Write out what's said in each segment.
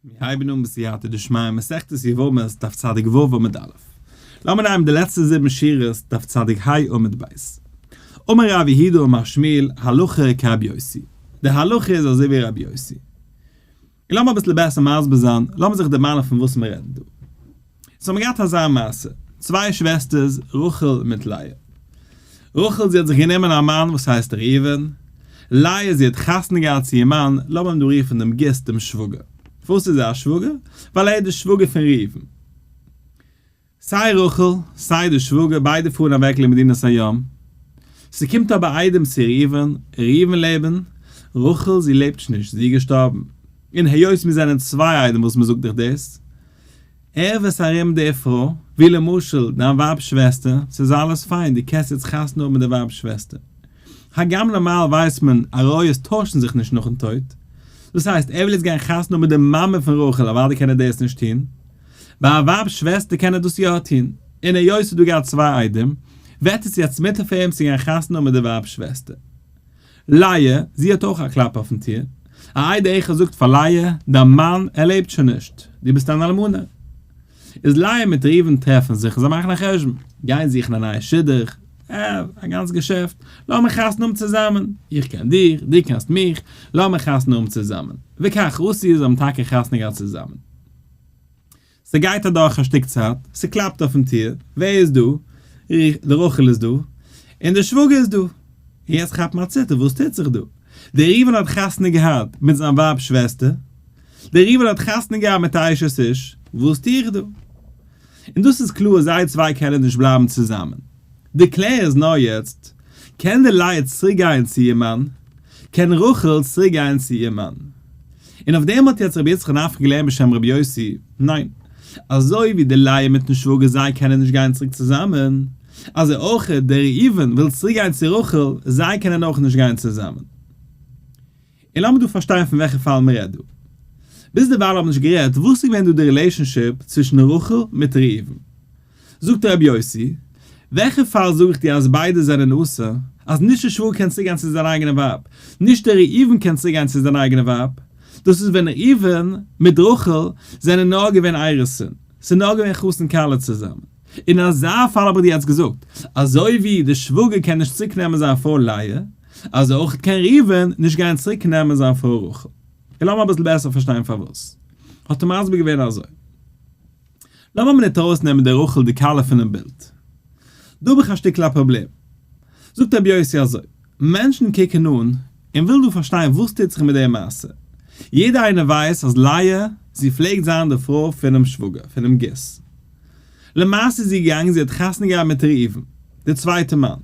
מיר הייבן אן בסייעתא דשמיא מסכת יבמות דף צדיק ו' עמוד א'. לאמיר נעמען די לעצטע זיבן שורות דף צדיק ה' עמוד ב'. אמר רב יהודה אמר שמואל הלכה כרבי יוסי. די הלכה איז אזוי ווי רבי יוסי. און לאמיר אביסל בעסער מסביר זיין, לאמיר זיך דערמאנען פון וואס מיר רעדן דא. סאו האבן מיר געהאט אזא מעשה, צוויי שוועסטערס רחל מיט לאה. רחל זי האט זיך גענומען א מאן וואס הייסט ראובן, לאה זי האט חתונה געהאט צו איר מאן, לאמיר אים דא רופן דעם גיסט דעם שוואגער. פארוואס איז ער א שוואגער? ווייל ער איז די שוואגער פון ראובן. סיי רחל סיי די שוואגער ביידע פארן אוועק למדינת הים, ס'קומט אבער איידעם צו ראובן, ראובן לעבן, רחל זי לעבט נישט, זי איז געשטארבן, און היות מיר זענען צוויי איידעם וואס מ'זאגט דיך דאס, ערוועס ארום די פרוי, ווי למשל דיין ווייב'ס שוועסטער, ס'איז אלעס פיין, דו קענסט יעצט חתונה האבן מיט די ווייב'ס שוועסטער. הגם נארמאל ווייסט מען עריות טוישן זיך נישט נאכן טויט, דאס הייסט ער וויל יעצט גיין חתונה האבן מיט די מאמע פון רחל אוודאי קען ער דאס נישט טון, ביי א ווייב'ס שוועסטער קען ער דאס יא טון, און היות ס'איז דא געהאט צוויי איידעם, ווערט עס יעצט מותר פאר אים צו גיין חתונה האבן מיט די ווייב'ס שוועסטער. לאה, זי האט אויך א קלאפ אויפן טיר. א עד אחד זאגט פאר לאה, דיין מאן, ער לעבט שוין נישט, דו ביסט אן אלמנה. איז לאה מיט ראובן טרעפן זיך און זיי מאכן א חשבון, גיין זוכן א נייע שידוך, אה, א גאנץ געשעפט, לאמיר חתונה האבן צוזאמען, איך קען דיך, דו קענסט מיך, לאמיר חתונה האבן צוזאמען. וכך עשו, זיי האבן טאקע חתונה געהאט צוזאמען. ס'גייט אדורך א שטיק צייט, ס'קלאפט אויפן טיר, ווער איז דא? די רחל איז דא, און די שוואגער איז דא. און יעצט כאפט מען א ציטער, וואס טוט זיך דא? דער ראובן האט חתונה געהאט מיט זיין ווייב'ס שוועסטער, דער ראובן האט חתונה געהאט מיט א אשת איש, וואס טו איך דא? און דאס איז קלאר זיי צוויי קענען נישט בלייבן צוזאמען. די קלער איז נאר יעצט, קען די לאה צוריק גיין צו איר מאן? קען רחל צוריק גיין צו איר מאן? און אויף דעם האט יעצט רבי יצחק נפחא געלערנט בשם רבי יוסי, ניין, אזוי ווי די לאה מיטן שוואגער זיי קענען נישט גיין צוריק צוזאמען, אזוי אויך דער ראובן וויל צוריק גיין צו רחל, זיי קענען אויך נישט גיין צוזאמען. און לאמיר דא פארשטיין פון וועלכע פאל מען רעדט דא. ביז דערווייל האבן נישט גערעדט וואס איז געווען דא די relationship צווישן רחל מיט ראובן. זאגט רבי יוסי, וועלכע פאל זאג איך דיר אז ביידע זענען אסור, אז נישט די שוואגער קען צוריק גיין צו זיין אייגענע ווייב, נישט דער ראובן קען צוריק גיין צו זיין אייגענע ווייב, דאס איז ווען ראובן מיט רחל זענען נאר געווען אירוסין, ס'איז נאר געווען חתן כלה צוזאמען. אין אזא פאל האב איך דיר יעצט געזאגט, אזוי ווי די שוואגער קען נישט צוריק נעמען זיין פרוי לאה, אזוי אויך קען ראובן נישט גיין צוריק נעמען זיין פרוי רחל. און לאמיר אביסל בעסער פארשטיין פארוואס. האט ער מסביר געווען אזוי. לאמיר מינוט ארויסנעמען די רחל די כלה פונעם בילד. דא האב איך א שטיקל א פראבלעם. זאגט רבי יוסי אזוי, מענטשן קוקן אן און ווילן דא פארשטיין וואס טוט זיך מיט די מעשה. יעדער איינער ווייסט אז לאה, זי פלעגט זיין די פרוי פונעם שוואגער, פונעם גיס. למעשה איז זי געגאנגען זי האט חתונה געהאט מיט ראובן, די צווייטע מאן.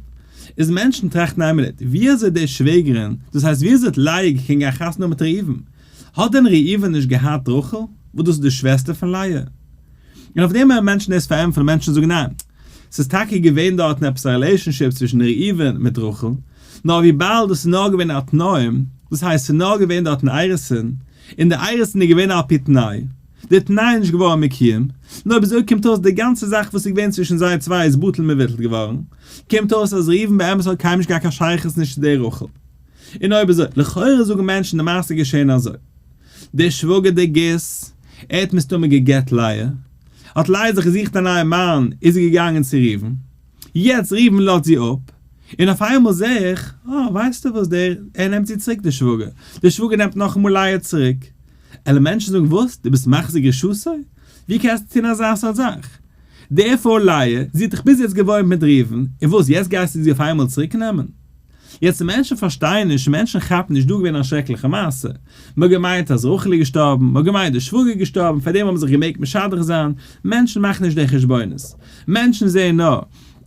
איז מענטשן טראכטן איין מינוט, ווי אזוי די שוועגערין, דאס הייסט ווי אזוי האט לאה געקענט גיין חתונה האבן מיט ראובן? האט דען ראובן נישט געהאט רחל, וואס דאס איז די שוועסטער פון לאה? און אויף דעם וועלן מענטשן דאס פארענטפערן, מענטשן זאגן ניין, ס'איז טאקע געווען דארטן עפעס א relationship צווישן ראובן מיט רחל, נאר וויבאלד דאס איז נאר געווען א תנאים, דאס הייסט ס'איז נאר געווען דארטן אירוסין, און די אירוסין איז געווען על פי תנאי, די תנאי איז נישט געווארן מקוים, נו אויב אזוי קומט אויס די גאנצע זאך וואס איז געווען צווישן זיי צוויי איז בטל מבוטל געווארן, קומט אויס אז ראובן באמת האט קיינמאל נישט געהאט קיין שייכות נישט צו די רחל. און אויב אזוי, לכאורה זאגן מענטשן די מעשה איז געשען אזוי. דער שוואגער דער גיס, ער האט מסתמא גע'גט לאה, האט לאה זיך געזוכט א נייע מאן, איז זי געגאנגען צו ראובן, יעצט ראובן לאזט זי אפ, און אויף איינמאל זעה איך, אה, ווייסטו וואס, דער, ער נעמט זי צוריק דער שוואגער, דער שוואגער נעמט נאכאמאל לאה צוריק. אלע מענטשן זאגן וואס? דו ביסט מחזיר גרושתו? ווי קענסטו טון אזא סארט זאך? די פרוי לאה, זי האט דאך ביז יעצט געוואוינט מיט ראובן, און וואס, יעצט גייסטו זי אויף איינמאל צוריקנעמען? יעצט מענטשן פארשטייען נישט, מענטשן כאפן נישט, דא איז געווען א שרעקליכע מעשה, מען האט געמיינט אז רחל איז געשטארבן, מען האט געמיינט די שוואגער איז געשטארבן, פארדעם האט מען זיך געמעגט משדך זיין, מענטשן מאכן נישט די חשבונות, מענטשן זעען נאר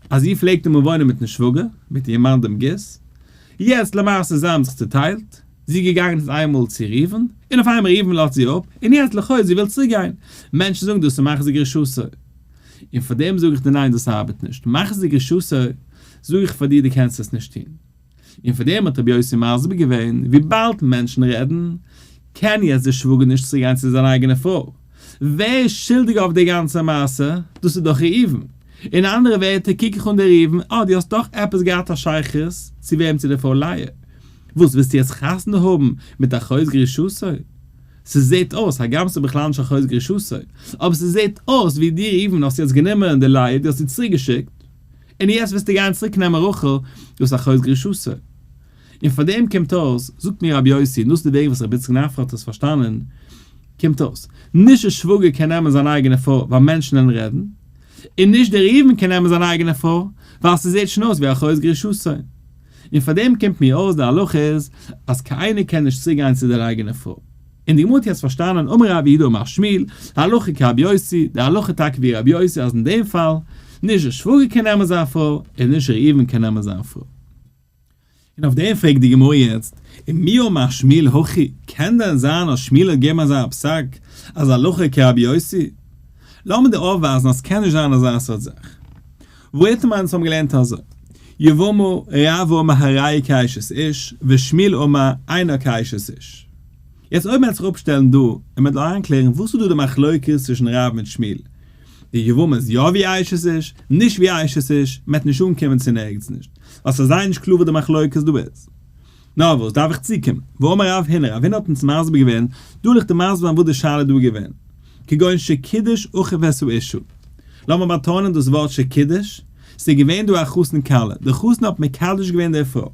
אז זי פלעגט אמאל וואוינען מיטן שוואגער, מיט איר מאן דעם גיס, יעצט למעשה זיי האבן זיך צוטיילט, זי איז געגאנגען איז איינמאל צו ראובן, און אויף איינמאל ראובן לאזט זי אפ, און יעצט לכאו' זי וויל צוריק גיין, מענטשן זאגן דאס איז מחזיר גרושתו, און פארדעם זאג איך דיר ניין דאס ארבעט נישט, מחזיר גרושתו זאג איך פאר דיר דו קענסט עס נישט טון. און פאר דעם האט רבי יוסי מסביר געווען, וויבאלד מענטשן רעדן, קען יעצט דער שוואגער נישט צוריק גיין צו זיין אייגענע פרוי. ווער איז שולדיג אויף די גאנצע מעשה? דאס איז דאך ראובן. אין אנדערע ווערטער קוק איך אן די ראובן, אה דו האסט דאך עפעס געהאט א שייכות צו וועם צו די פרוי לאה. וואס ווילסטו יעצט חתונה האבן מיט אחות גרושתו? ס'זעט אויס, הגם ס'איז בכלל נישט אחות גרושתו, אבער ס'זעט אויס ווי דו ראובן האסט יעצט גענומען די לאה, דו האסט זי צוריק געשיקט, און יעצט ווילסטו גיין צוריק נעמען רחל, דאס איז אחות גרושתו. און פאר דעם קומט אויס, זאגט מיר רבי יוסי, און דאס איז די וועג וואס רבי יצחק נפחא האט עס פארשטאנען, קומט אויס, נישט די שוואגער קען נעמען זיין אייגענע פרוי ווייל מענטשן וועלן רעדן, און נישט דער ראובן קען נעמען זיין אייגענע פרוי ווייל ס'זעט שוין אויס ווי אחות גרושתו. און פאר דעם קומט מיר אויס די הלכה איז אז קיינער קען נישט צוגיין צו דער אייגענער פרוי. און די גמרא האט יעצט פארשטאנען אמר רב יהודה אמר שמואל, הלכה כרבי יוסי, די הלכה טאקע ווי רבי יוסי אז אין דעם פאל, נישט דער שוואגער קען נעמען זיין פרוי און נישט ראובן קען נעמען זיין פרוי. און אויף דעם פרעגט די גמרא יעצט, ומי אמר שמואל הכי, קען דען זיין אז שמואל האט געגעבן אזא פסק אז הלכה כרבי יוסי? לאמיר דיר אויפווייזן אז ס'קען נישט זיין אזא סארט זאך. ואיתמר אונז האבן געלערנט אזוי, יבמה, רב אמר הרי כאשת איש, ושמואל אמר אינה כאשת איש. יעצט אויב מ'וועט זיך אפשטעלן דא און מ'וועט אריינקלערן וואס איז דא די מחלוקת צווישן רב מיט שמואל, די יבמה איז יא ווי אשת איש, נישט ווי אשת איש, מ'וועט נישט אנקומען צו נערגעץ נישט, ווייל ס'איז זייער נישט קלאר וואס די מחלוקת דא איז. נאר וואס דארף איך צוקומען? ואמר רב הונא, רב הונא האט אונז מסביר געווען, דא וועל איך דיר מסביר זיין וואס די שאלה איז דא געווען, כגון שקידש אחיו את האשה, לאמיר באטאנען דאס ווארט שקידש, ס'איז געווען דא א חתן כלה, דער חתן האט מקדש געווען די פרוי,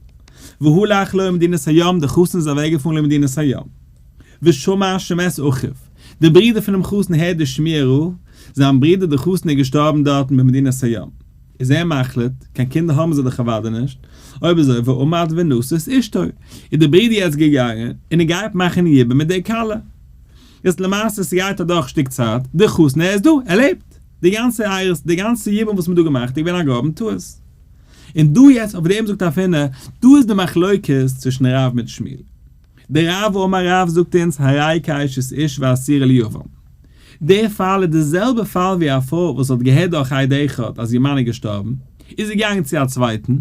והלך לו למדינת הים, דער חתן איז אוועק געפארן למדינת הים, ושמע שמת אחיו, דער ברודער פונעם חתן הערט די שמועה רעה, זיין ברודער דער חתן איז געשטארבן דארטן במדינת הים. איז ער מחליט, קיין קינדער האבן זיי דאך אוודאי נישט, אויב אזוי ועמד ונשא את אשתו, איז דער ברודער יעצט געגאנגען און ער גייט מאכן יבום מיט די כלה. יעצט למעשה ס'גייט אדורך שטיק צייט, דער חתן ער איז דא, ער לעבט, די גאנצע אירוס, די גאנצע יבום וואס מ'האט דא געמאכט איז געווען א גראבן טעות. און דא יעצט אויף דעם זאגט רב הונא, דא איז די מחלוקת צווישן רב מיט שמואל. דער רב אמר רב זאגט אונז הרי כאשת איש ואסורה ליבם. דער פאל איז די זעלבע פאל ווי א פרוי וואס האט געהערט דורך עד אחד אז איר מאן איז געשטארבן, איז זי געגאנגען צו א צווייטן,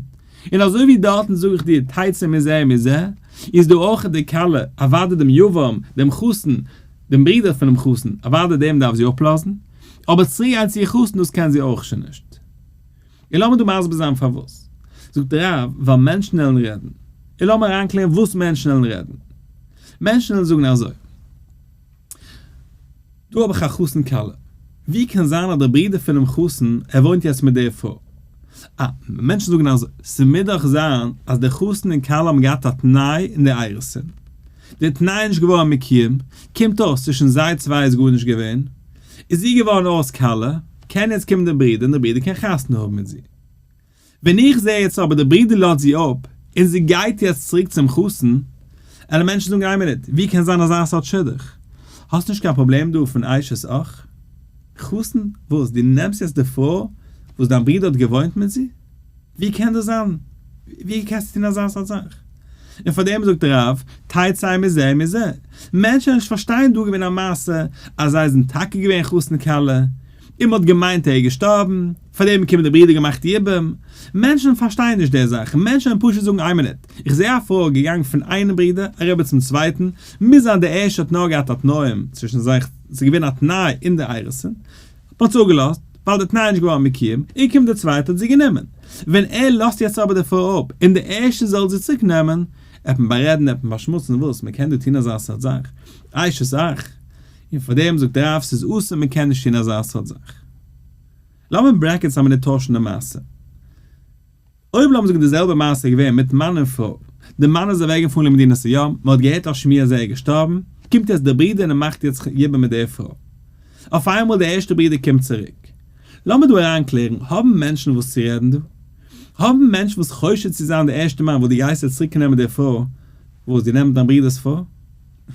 און אזוי ווי דארטן זאג איך דיר תצא מזה ומזה, איז דא אויך די כלה, אוודאי דעם יבם, דעם חתן, דעם ברודער פונעם חתן, אוודאי דעם דארף זי אפלאזן, אבער צוריק גיין צו איר חתן דאס קען זי אויך שוין נישט. און לאמיר דא מסביר זיין פארוואס. זאגט דער רב, ווייל מענטשן וועלן רעדן. און לאמיר אריינקלערן וואס מענטשן וועלן רעדן. מענטשן וועלן זאגן אזוי. דא האב איך א חתן כלה. ווי קען זיין אז דער ברודער פונעם חתן, ער וואוינט יעצט מיט דער פרוי? אה, מענטשן זאגן אזוי, ס'מוז דאך זיין אז דער חתן און כלה האבן געהאט א תנאי אין די אירוסין. דער תנאי איז נישט געווארן מקוים, קומט אויס צווישן זיי צוויי איז גארנישט געווען, איז זי געווארן אויס כלה, קען יעצט קומען דער ברודער און דער ברודער קען חתונה האבן מיט זי. ווען איך זע יעצט אבער דער ברודער לאזט זי אפ, און זי גייט יעצט צוריק צום חתן, עלען מענטשן זאגן איין מינוט, ווי קען זיין אזא סארט שידוך? האסט נישט קיין פראבלעם דא פון אשת אח? חתן? וואס? דו נעמסט יעצט די פרוי וואס דיין ברודער האט געוואוינט מיט זי? ווי קען דאס זיין? ווי קענסטו טון אזא סארט זאך? און פאר דעם זאגט רב, תצא מזה ומזה. מענטשן וועלן נישט פארשטיין דא געווען א מעשה אז זיי זענען טאקע געווען חתן כלה, און מ'האט געמיינט ער איז געשטארבן, פאר דעם קומען די ברידער געמאכט יבום. מענטשן פארשטייען נישט די זאך, מענטשן וועלן פשוט זאגן איין מינוט, איך זע א פרוי געגאנגען פון איין ברודער אריבער צום צווייטן, מוז זיין דער ערשטער האט נאר געהאט א תנאים צווישן זיך, ס'איז געווען א תנאי אין די אירוסין, האט מען צוגעלאזט, ווייל די תנאי איז נישט געווארן מקוים, און קומט די צווייטע האט זי גענומען. ווען ער לאזט יעצט אבער די פרוי אפ, און די ערשטע זאל זי צוריק נעמען, עט מען בארעדן, עט מען באשמוצן, וואס, מען קען דא טון אזא סארט זאך? אשת אח. און פאר דעם זאגט רב ס'איז אסור מען קען נישט טון אזא סארט זאך. לאמיר brackets א מינוט טוישן די מעשה. אויב לאמיר זאגן די זעלבע מעשה איז געווען מיט מאן און פרוי, די מאן איז אוועק געפארן למדינת הים, מען האט געהערט א שמועה אז ער איז געשטארבן, קומט יעצט דער ברודער און ער מאכט יעצט יבום מיט דער פרוי. אויף איינמאל דער ערשטער ברודער קומט צוריק. לאמיר דא אריינקלערן, האבן מענטשן וואס צו רעדן דא? האבן מענטשן וואס חושד צו זיין די ערשטע מאן וואס דו גייסט יעצט צוריק נעמען די פרוי, וואס דו נעמט דיין ברודער'ס פרוי?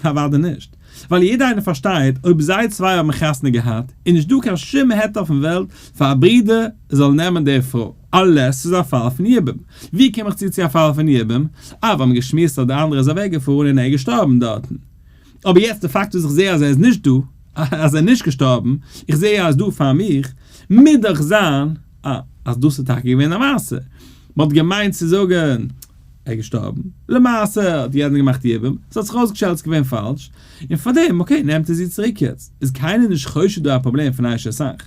אוודאי נישט, ווייל יעדער איינער פארשטייט אויב זיי צוויי האבן חתונה געהאט איז נישט דא קיין שום היתר אויפן וועלט פאר א ברודער זאל נעמען די פרוי, unless ס'איז א פאל פון יבום. ווי קום איך צו צו א פאל פון יבום? אה, ווייל מ'האט געשמועסט אז די אנדערע איז אוועק געפארן און ער איז געשטארבן דארטן. אבער יעצט די פאקט וואס איך זעה אז ער איז נישט דא, אז ער איז נישט געשטארבן, איך זעה ער איז דא פאר מיך, מוז דאך זיין אה, אז דאס איז טאקע געווען א מעשה. מ'האט געמיינט צו זאגן ער איז געשטארבן, למעשה האט יענער געמאכט יבום, ס'האט זיך אויסגעשטעלט ס'איז געווען פאלש, און פארדעם okay נעמט ער זי צוריק יעצט, איז קיינער נישט חושד דא א פראבלעם פון אשת אח.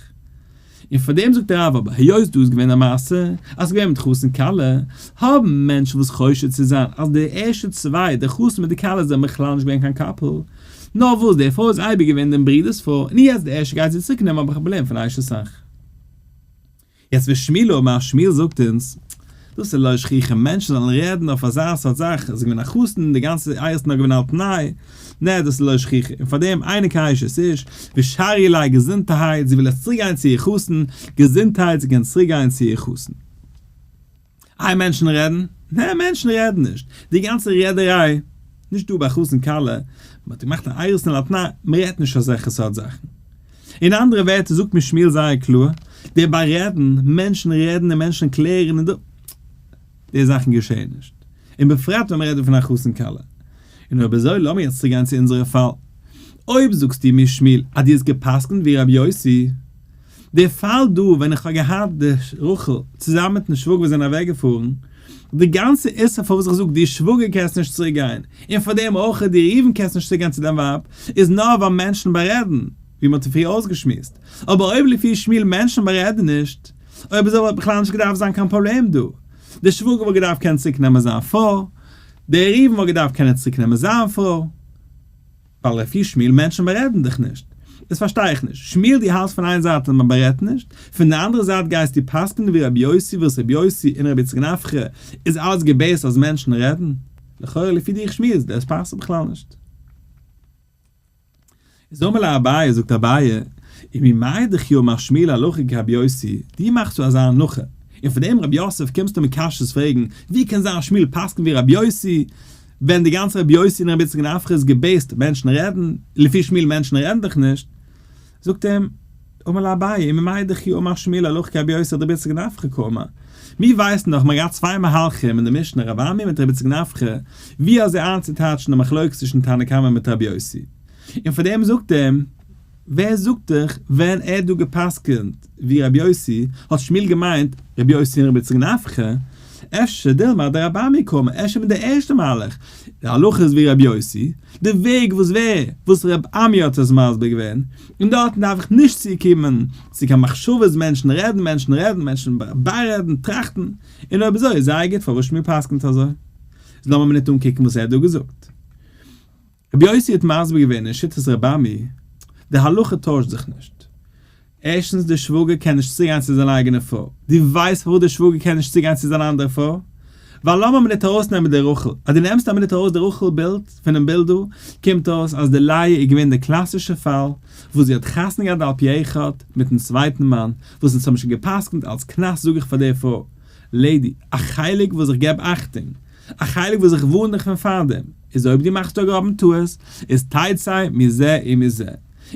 און פארדעם זאגט דער רב אבער היות דא איז געווען א מעשה אז ס'איז געווען מיט חתן כלה, האבן מענטשן וואס חושד צו זיין אז די ערשטע צוויי, די חתן מיט די כלה זענען בכלל נישט געווען קיין couple. נאר וואס די פרוי איז אייביג געווען דעם ברודער'ס פרוי, און יעצט די ערשטע גייט זי צוריק נעמען האב איך א פראבלעם פון אשת אח. יעצט ושמואל אמר שמואל זאגט אונז, דאס איז לא שכיחא מענטשן זאלן רעדן אויף אזא סארט זאך, עס איז געווען א חתן, די גאנצע אירוסין נאר געווען על תנאי, נע דאס איז לא שכיחא, און פארדעם אינה כאשת איש, ושריא ליה געזונטערהייט, זי וויל יעצט צוריק גיין צו איר חתן, געזונטהייט זי קען צוריק גיין צו איר חתן. איי מענטשן רעדן? נע מענטשן רעדן נישט, די גאנצע רעדעריי, נישט דא ביי חתן כלה, מען האט געמאכט א אירוסין על תנאי, מען רעדט נישט אזעלכע סארט זאכן. אין אנדערע ווערטער זאגט מיר שמואל זייער קלאר, די בארעדן, מענטשן רעדן און מענטשן קלערן און די זאכן געשעען נישט. און בפרט ווען מען רעדט דא פון א חתן כלה. און אויב אזוי לאמיר יעצט צוריק גיין צו אונזערע פאל. אויב זאגסטו מיר שמואל אז דו האסט גע'פסק'נט ווי רבי יוסי, די פאל דא ווען איך האב געהאט די רחל צוזאמען מיטן שוואגער וואס זענען אוועק געפארן, די גאנצע איסור פארוואס איך זאג די שוואגער קענסט נישט צוריק גיין, און פאר דעם אויך די ראובן קענסט נישט צוריק גיין צו דיין ווייב, איז נאר ווייל מענטשן בארעדן, ווי מען האט פריער אויסגעשמועסט. אבער אויב לפי שמואל מענטשן בארעדן נישט, אויב אזוי וואלט בכלל נישט געדארפט זיין קיין פראבלעם דא. די שוואגער וואלט געדארפט קענען צוריק נעמען זיין פרוי, דער ראובן וואלט געדארפט קענען צוריק נעמען זיין פרוי. ווייל לפי שמואל מענטשן בארעדן דיך נישט. דאס פארשטיי איך נישט. שמואל דו האלטסט פון איין זייט אז מען בארעדט נישט, פון די אנדערע זייט גייסטו פסק'נען ווי רבי יוסי וואס רבי יוסי און רבי יצחק נפחא איז אלעס גע base ט אז מענטשן רעדן. לכאורה לפי דיך שמואל דאס פאסט בכלל נישט. איז אמר ליה אביי, זאגט אביי, וממאי דכי אמר שמואל הלכה כרבי יוסי, דו מאכסט דא אזא הנחה, און פון דעם רב יוסף קומסטו מיר קשיות פרעגן, ווי קען זיין שמואל פסק'נט ווי רבי יוסי, ווען די גאנצע רבי יוסי און רבי יצחק נפחא איז גע base ט מענטשן רעדן, לפי שמואל מענטשן רעדן דאך נישט, זאגט אים, אמר ליה אביי, וממאי דכי אמר שמואל הלכה כרבי יוסי אדרבי יצחק נפחא קאמר, מיר ווייסן דאך מ'האט געהאט צוויי מהלכים אין די משנה רב אמי מיט רבי יצחק נפחא ווי אזוי איינצוטייטשן די מחלוקת צווישן תנא קמא מיט רבי יוסי, און פאר דעם זאגט אים, ווער זאגט דיך ווען ער האט דא גע'פסק'נט ווי רבי יוסי, האט שמואל געמיינט רבי יוסי און רבי יצחק נפחא? אפשר דילמא אדרבי אמי קאמר, אפשר מיט די ערשטע מהלך, די הלכה איז ווי רבי יוסי, די וועג וואס ווער וואס ר' אמי האט עס מסביר געווען, און דארטן דארף איך נישט צוקומען צו קיין מחשבות מענטשן רעדן מענטשן רעדן מענטשן בארעדן טראכטן, און אויב אזוי איז זייער גוט פארוואס שמואל פסק'נט אזוי. איז לאמיר מינוט אנקוקן וואס ער האט דא געזאגט. רבי יוסי האט מסביר געווען אין שיטת רבי אמי, די הלכה טוישט זיך נישט. ערשטנס די שוואגער קען נישט צוגיין צו זיין אייגענע פרוי. דו ווייסט פארוואס די שוואגער קען נישט צוגיין צו זיין אנדערע פרוי? ווייל לאמיר מינוט ארויסנעמען די רחל. אז דו נעמסט א מינוט ארויס די רחל בילד פונעם בילד דא, קומט אויס אז די לאה איז געווען די קלאסישע פאל וואס זי האט חתונה געהאט על פי אחד מיטן צווייטן מאן, וואס אונז האבן שוין גע'פסק'נט אלס קנס זאג איך פאר די פרוי, lady, א חלק וואס איך געב אכטונג, א חלק וואס איך ווארן דיך פון פארדעם, איז אויב דו מאכסט א גראבן טעות, איז תצא מזה ומזה.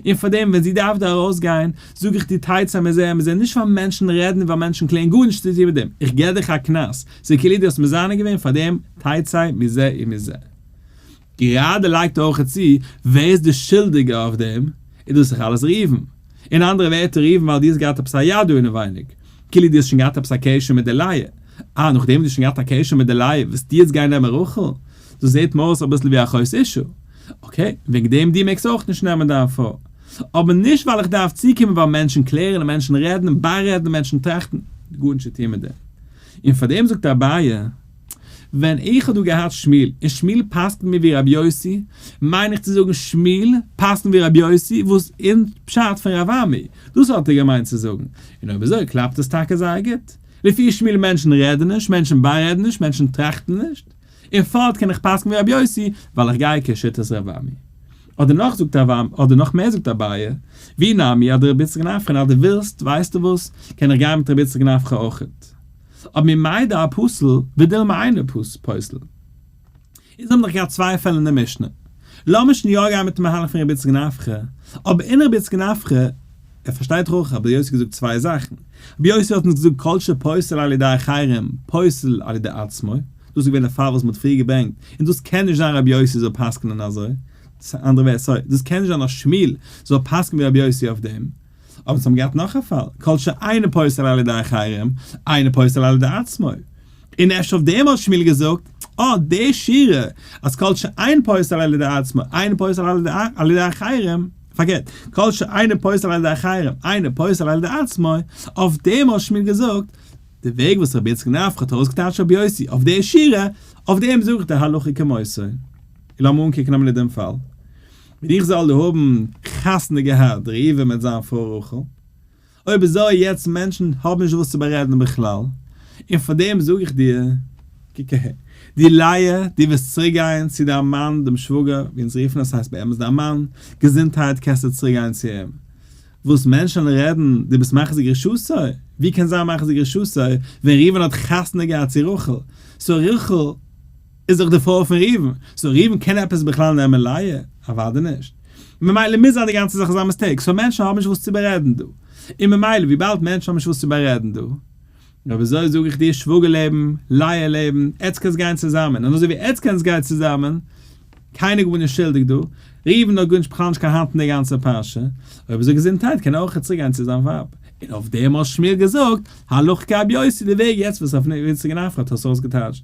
און פארדעם ווען זי דארף דא ארויסגיין, זאג איך דיר תצא מזה ומזה, נישט ווייל מענטשן רעדן און ווייל מענטשן קלערן, גארנישט צו טון מיט דעם, איך געב דיך א קנס, ס'איז כאילו דו האסט מזנה געווען, פארדעם תצא מזה ומזה. גראדע לייגט ער אויך צו, ווער איז די שולדיגער אויף דעם, איז דאס דאך אלעס ראובן. אין אנדערע ווערטער ראובן ווייל דו האסט געהאט עפעס א יד דא אינעווייניג, כאילו דו האסט שוין געהאט עפעס א קשר מיט די לאה. אה, נאכדעם וואס דו האסט שוין געהאט א קשר מיט די לאה ווילסטו יעצט גיין נעמען רחל? דאס זעט מיר אויס אביסל ווי אחות אשה. okay, וועגן דעם דו מעגסט אויך נישט נעמען דיין פרוי. אבער נישט ווייל איך דארף צוקומען ווייל מענטשן קלערן און מענטשן רעדן און בארעדן און מענטשן טראכטן. גארנישט צו טון מיט דעם. און פאר דעם זאגט אביי, ווען איך האב דא געהאט שמואל, און שמואל פסק'נט מיר ווי רבי יוסי, מיין איך צו זאגן שמואל פסק'נט ווי רבי יוסי וואס אין פשט פון רב אמי. דאס האט ער געמיינט צו זאגן. און אויב אזוי קלאפט עס טאקע זייער גוט. לפי שמואל מענטשן רעדן נישט, מענטשן בארעדן נישט, מענטשן טראכטן נישט. און פארט קען איך פסק'ן ווי רבי יוסי, ווייל איך גיי כשיטת רב אמי. אדער נאך זאגט רב אמי, אדער נאך מער זאגט אביי, ואי נמי אדרבי יצחק נפחא, אז דו ווילסט, ווייסטו וואס, קען איך גיין מיט רבי יצחק נפחא אויכעט. אבער ממאי דאפוסל ודילמא אינו פוסל. אונז האבן דאך געהאט צוויי פעלער אין די משנה. לאמיר שוין יא גיין מיטן מהלך פון רבי יצחק נפחא, אבער אין רבי יצחק נפחא, ער פארשטייט דאך אויך, רבי יוסי האט געזאגט צוויי זאכן. רבי יוסי האט אונז געזאגט כל שפוסל על ידי אחרים פוסל על ידי עצמו, דאס איז געווען די פאל וואס מען האט פריער געברענגט, און דאס קען נישט זיין רבי יוסי זאל פסק'נען אזוי, אנדערע ווערטער, sorry, דאס קען נישט זיין אז שמואל זאל פסק'נען ווי רבי יוסי אויף דעם. אבער אונז האבן געהאט נאך א פאל, כל שאינו פוסל על ידי אחרים, אינו פוסל על ידי עצמו. און אפשר אויף דעם האט שמואל געזאגט, אה, די שורה, אז כל שאין פוסל על ידי עצמו, אינו פוסל על ידי אחרים, פארקערט, כל שאינו פוסל על ידי אחרים, אינו פוסל על ידי עצמו, אויף דעם האט שמואל געזאגט, די וועג וואס רבי יצחק נפחא האט ארויסגעטייטשט רבי יוסי אויף די שורה, אויף דעם זאג איך די הלכה כמותו. און לאמיר אנקוקן א מינוט דעם פאל. ווען איך זאל דא האבן חתונה געהאט ראובן מיט זיין פרוי רחל, אויב אזוי יעצט מענטשן האבן נישט וואס צו בארעדן בכלל, און פאר דעם זאג איך דיר, קוק אהער, דו לאה, דו וועסט צוריק גיין צו דיין מאן דעם שוואגער, ווי אונז רופן עס הייסט באמת דיין מאן, געזונטהייט קענסטו צוריק גיין צו אים. וואס מענטשן רעדן, דו ביסט מחזיק רשותו? ווי קען זיין מחזיק רשותו ווען ראובן האט חתונה געהאט צו רחל? so רחל איז דאך די פרוי פון ראובן, so ראובן קען עפעס בכלל נעמען לאה? אוודאי נישט. ממילא מוז זיין די גאנצע זאך איז א mistake, so מענטשן האבן נישט וואס צו בארעדן דא. און ממילא וויבאלד מענטשן האבן נישט וואס צו בארעדן דא, אויב אזוי זאג איך דיר שוואגער לעבן, לאה לעבן, עטס קענטס גיין צוזאמען, און אזוי ווי עטס קענטס גיין צוזאמען, קיינער גארנישט שולדיג דא, ראובן האט גארנישט בכלל נישט קיין האנט אין די גאנצע פרשה, אויב אזוי געזונטהייט קען ער אויך צוריק גיין צו זיין ווייב, און אויף דעם האט שמואל געזאגט, הלכה כרבי יוסי די וועג יעצט וואס רב יצחק נפחא האט עס אויסגעטייטשט,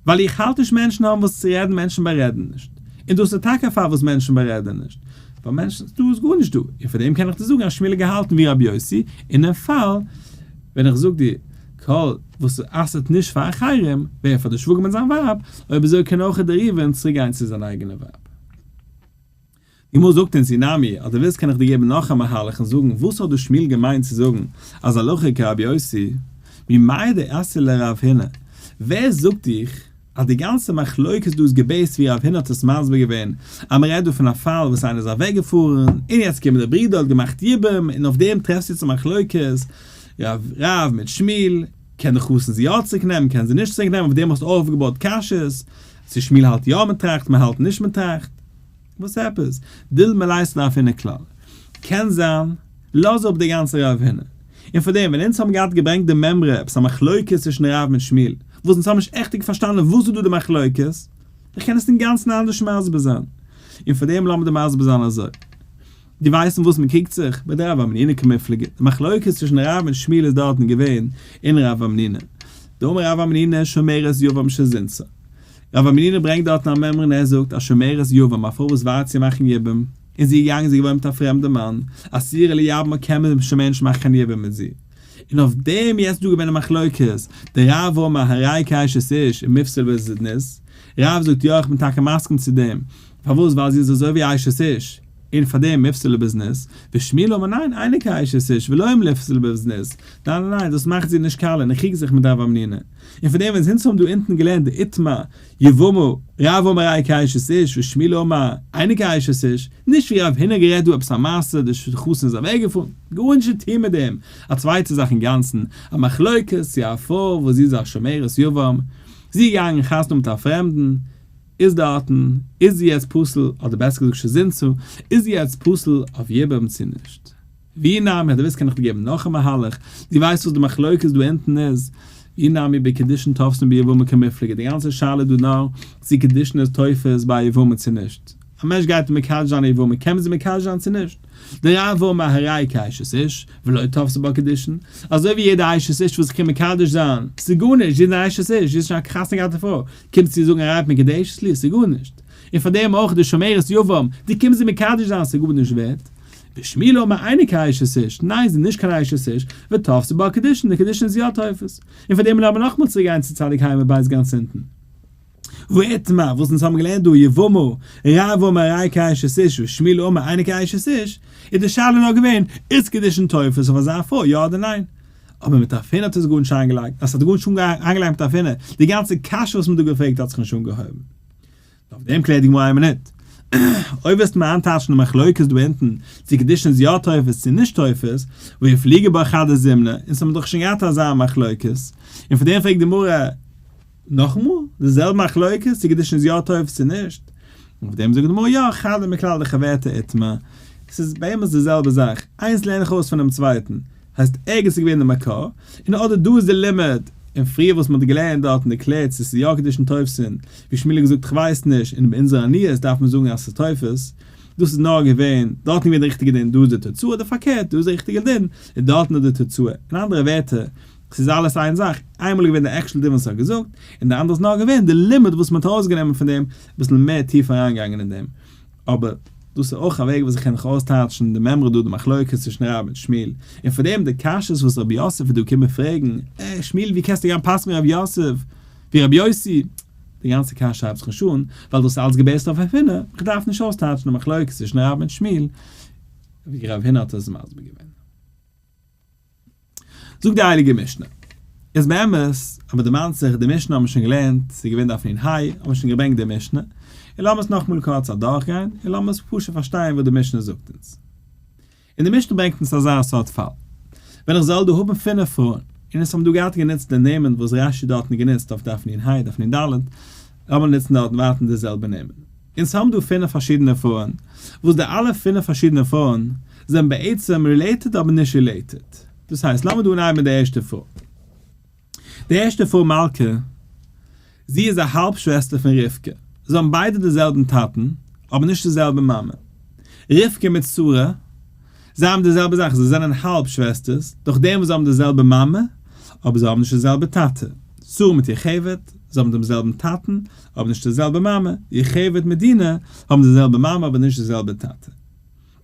ווייל איך האלט נישט מענטשן האבן וואס צו רעדן מענטשן בארעדן נישט, און דאס איז טאקע א פאל וואס מענטשן בארעדן נישט, ווייל מענטשן, דא איז גארנישט דא, און פאר דעם קען איך דיר זאגן אז שמואל האט געהאלטן ווי רבי יוסי, אינעם פאל ווען איך זאג דיר כל וואס אסר'ט נישט פאר אחרים, ווער פאר די שוואגער מיט זיין ווייב, אויב אזוי קען אויך דער ראובן צוריק גיין צו זיין אייגענע ווייב. די גמרא זאגט אונז אי נמי, אז דו ווילסט קען איך דיר געבן נאך א מהלך און זאגן וואס האט דא שמואל געמיינט צו זאגן אז הלכה כרבי יוסי, ממאי דאתיא לרב הונא, ווער זאגט דיך אז די גאנצע מחלוקת דא איז גע base ט ווי רב הונא האט עס מסביר געווען אז מען רעדט דא פון א פאל וואס איינער איז אוועק געפארן און יעצט קומט דער ברודער האט געמאכט יבום און אויף דעם טרעפסטו צו מחלוקת רב מיט שמואל, קען די חתן זי יא צוריק נעמען קען זי נישט צוריק נעמען אויף דעם האסטו אויפגעבויט קשיות צו שמואל האלט יא מען טראכט מען האלט נישט מען טראכט. וואס עפעס? דילמא לית רב הונא כלל. קען זיין, לאז אפ די גאנצע רב הונא. און פאר דעם ווען אונז האבן געהאט געברענגט די מימרא עפעס א מחלוקת צווישן רב מיט שמואל, וואס אונז האבן נישט עכטיג פארשטאנען וואס איז דא די מחלוקת, איך קען עס אינגאנצן אנדערש מסביר זיין. און פאר דעם לאמיר דיר מסביר זיין אזוי. דו ווייסט אין וואס מען קריגט זיך? בדרב המנונא קמיפלגי. די מחלוקת צווישן רב און שמואל איז דארטן געווען אין רב המנונא. דאמר רב המנונא שומרת יבם שזינתה. רב המנונא ברענגט דארטן א מימרא און ער זאגט אז שומרת יבם, א פרוי וואס ווארט צו מאכן יבום, און זי איז געגאנגען זי איז געוואוינט מיט א פרעמדע מאן, אסורה ליבמה קען מען שוין מער נישט מאכן קיין יבום מיט זי. און אויף דעם יעצט דא געווען א מחלוקת, דרב אמר הרי כאשת איש ומיפסל בזנות, רב זאגט יא איך בין טאקע מסכים צו דעם, פארוואס ווייל זי איז אזוי ווי אשת איש, און פאר דעם מיפסל בזנות, ושמואל אמר ניין אינה כאשת איש ולא מיפסל בזנות, ניין ניין ניין דאס מאכט זי נישט קאלע און איך קריג זיך מיט רב המנונא. און פון דעם ווען אונז האבן דא אונטן געלערנט די איתמר יבמה רב אמר הרי כאשת איש ושמואל אמר אינה כאשת איש, נישט ווי רב הונא גערעדט דא עפעס א מעשה די חתן איז אוועק געפארן, גארנישט צו טוהן מיט דעם, א צווייטע זאך אינגאנצן, א מחלוקת צו א פרוי וואס זי איז א שומרת יבם, זי איז געגאנגען חתונה מיט א פרעמדן, איז דארטן, איז זי יעצט פסול, אדער בעסער געזאגט שזינתה, איז זי יעצט פסול אויף יבום צו נישט? ואי נמי, אז דו ווילסט קען איך דיר געבן נאך א מהלך, דו ווייסט וואס די מחלוקת דא אונטן איז? ואי נמי בקידושין תופסין ביבמה קמיפלגי, די גאנצע שאלה איז דא נאר צו קידושין איז תופס ביי א יבמה צו נישט. א מענטש גייט מקדש זיין א יבמה, קען מען זי מקדש זיין צו נישט? דרב אמר הרי כאשת איש, ולא תפסי בה קידושין, אזוי ווי יעדע אשת איש וואס איך קען מקדש זיין, ס'איז גארנישט, זי איז אן אשת איש, זי איז שוין א חתונה געהאטע פרוי, קומט זי זאגן הרי את מקודשת לי, ס'איז גארנישט. און פאר דעם אויך די שומרת יבם, דו קומסט זי מקדש זיין, ס'איז גארנישט ווערט. ושמואל אמר אינה כאשת איש, ניין זי איז נישט קיין אשת איש, ותפסי בה קידושין, די קידושין איז יא תופס. און פאר דעם לאמיר נאכאמאל צוריק גיין צו צדיק ה' עמוד בית גאנץ אונטן. ואיתמר, וואס אונז האבן געלערנט דא, יבמה, רב אמר הרי כאשת איש ושמואל אמר אינה כאשת איש, איז די שאלה נאר געווען, איז קידושין תופס אויף אזא פרוי יא אדער ניין? אבער מיט רב הונא האט עס גארנישט איינגעלייגט, אז ס'האט גארנישט איינגעלייגט מיט רב הונא, די גאנצע קשיא וואס מ'האט דא געפרעגט האט זיך נישט אנגעהויבן. אויף דעם קלערט די גמרא איין מינוט. אויב וועסטו מיר איינטייטשן די מחלוקת דא אונטן, צו קידושין איז יא תופס צו נישט תופס, והא איפליגו בה חדא זימנא, אונז האבן דאך שוין געהאט אזא מחלוקת, און פון דעם פרעגט די גמרא נאכאמאל די זעלבע מחלוקת צו קידושין איז יא תופס צו נישט, און אויף דעם זאגט די גמרא יא, חדא מכלל דחברתה איתמר, עס איז באמת די זעלבע זאך, איינס לערן איך אויס פונעם צווייטן, הייסט ערגעץ איז געווען די מקור, און אדער דא איז די לימוד, און פריער וואס מ'האט געלערנט דארט און ערקלערט צו ס'איז יא קידושין תופסין, ווי שמואל האט געזאגט כ'ווייס נישט, און ביי אונזער עניות דארף מען זאגן אז ס'איז תופס, דאס איז נאר געווען, דארטן געווען די ריכטיגע דין, דא איז די תוצאה, אדער פארקערט, דא איז די ריכטיגע דין, און דארטן איז די תוצאה. אין אנדערע ווערטער, ס'איז אלעס איין זאך, איינמאל איז געווען די actual דין וואס ער האט געזאגט, און די אנדערע איז נאר געווען די לימוד וואס מ'האט ארויסגענומען פון דעם, אביסל מער טיף אריינגעגאנגען אין דעם. אבער דאס איז אויך א וועג וואס איך קען נאך אויסטייטשן די מימרא דא די מחלוקת צווישן רב און שמואל, און פאר דעם די קשיות וואס רב יוסף איז דא געקומען פרעגן, אה שמואל ווי קענסטו גיין פסק'ן ווי רב יוסף, ווי רב יוסי? די גאנצע קשיא הייבט זיך נישט אן, ווייל דאס איז אלץ גע base ט אויף רב הונא, איך דארף נישט אויסטייטשן די מחלוקת צווישן רב און שמואל, ווי רב הונא האט עס מסביר געווען. זאגט די הייליגע משנה, איז באמת, אז מען דערמאנט זיך, די משנה האבן מיר שוין געלערנט, ס'איז געווען דף נ ה, האבן מיר שוין געברענגט די משנה, און לאמיר עס נאכאמאל קורץ אדורכגיין, און לאמיר עס פשוט פארשטיין וואס די משנה זאגט אונז. און די משנה ברענגט אונז אזא סארט פאל, ווען איך זאל דא האבן פינף פרויען, און עס האבן דא געהאט גענוצט די נעמען וואס רש י דארטן גענוצט אויף דף נ ה, דף נ ד, לאמיר נוצן דארטן ווייטער די זעלבע נעמען. אונז האבן דא פינף פארשידענע פרויען, וואס די אלע פינף פארשידענע פרויען זענען בעצם related אבער נישט related. דאס הייסט, לאמיר דא אנהייבן מיט די ערשטע פרוי. די ערשטע פרוי מלכה, זי איז א האלב שוועסטער פון רבקה, זיי האבן ביידע די זעלבן טאטן, אבער נישט די זעלבע מאמע. רבקה מיט שרה, זיי האבן די זעלבע זאך, זיי זענען האלב שוועסטערס, דורך דעם וואס זיי האבן די זעלבע מאמע, אבער זיי האבן נישט די זעלבע טאטע. שרה מיט יוכבד, זיי האבן דעם זעלבן טאטן, אבער נישט די זעלבע מאמע. יוכבד מיט דינה, האבן די זעלבע מאמע אבער נישט די זעלבע טאטע.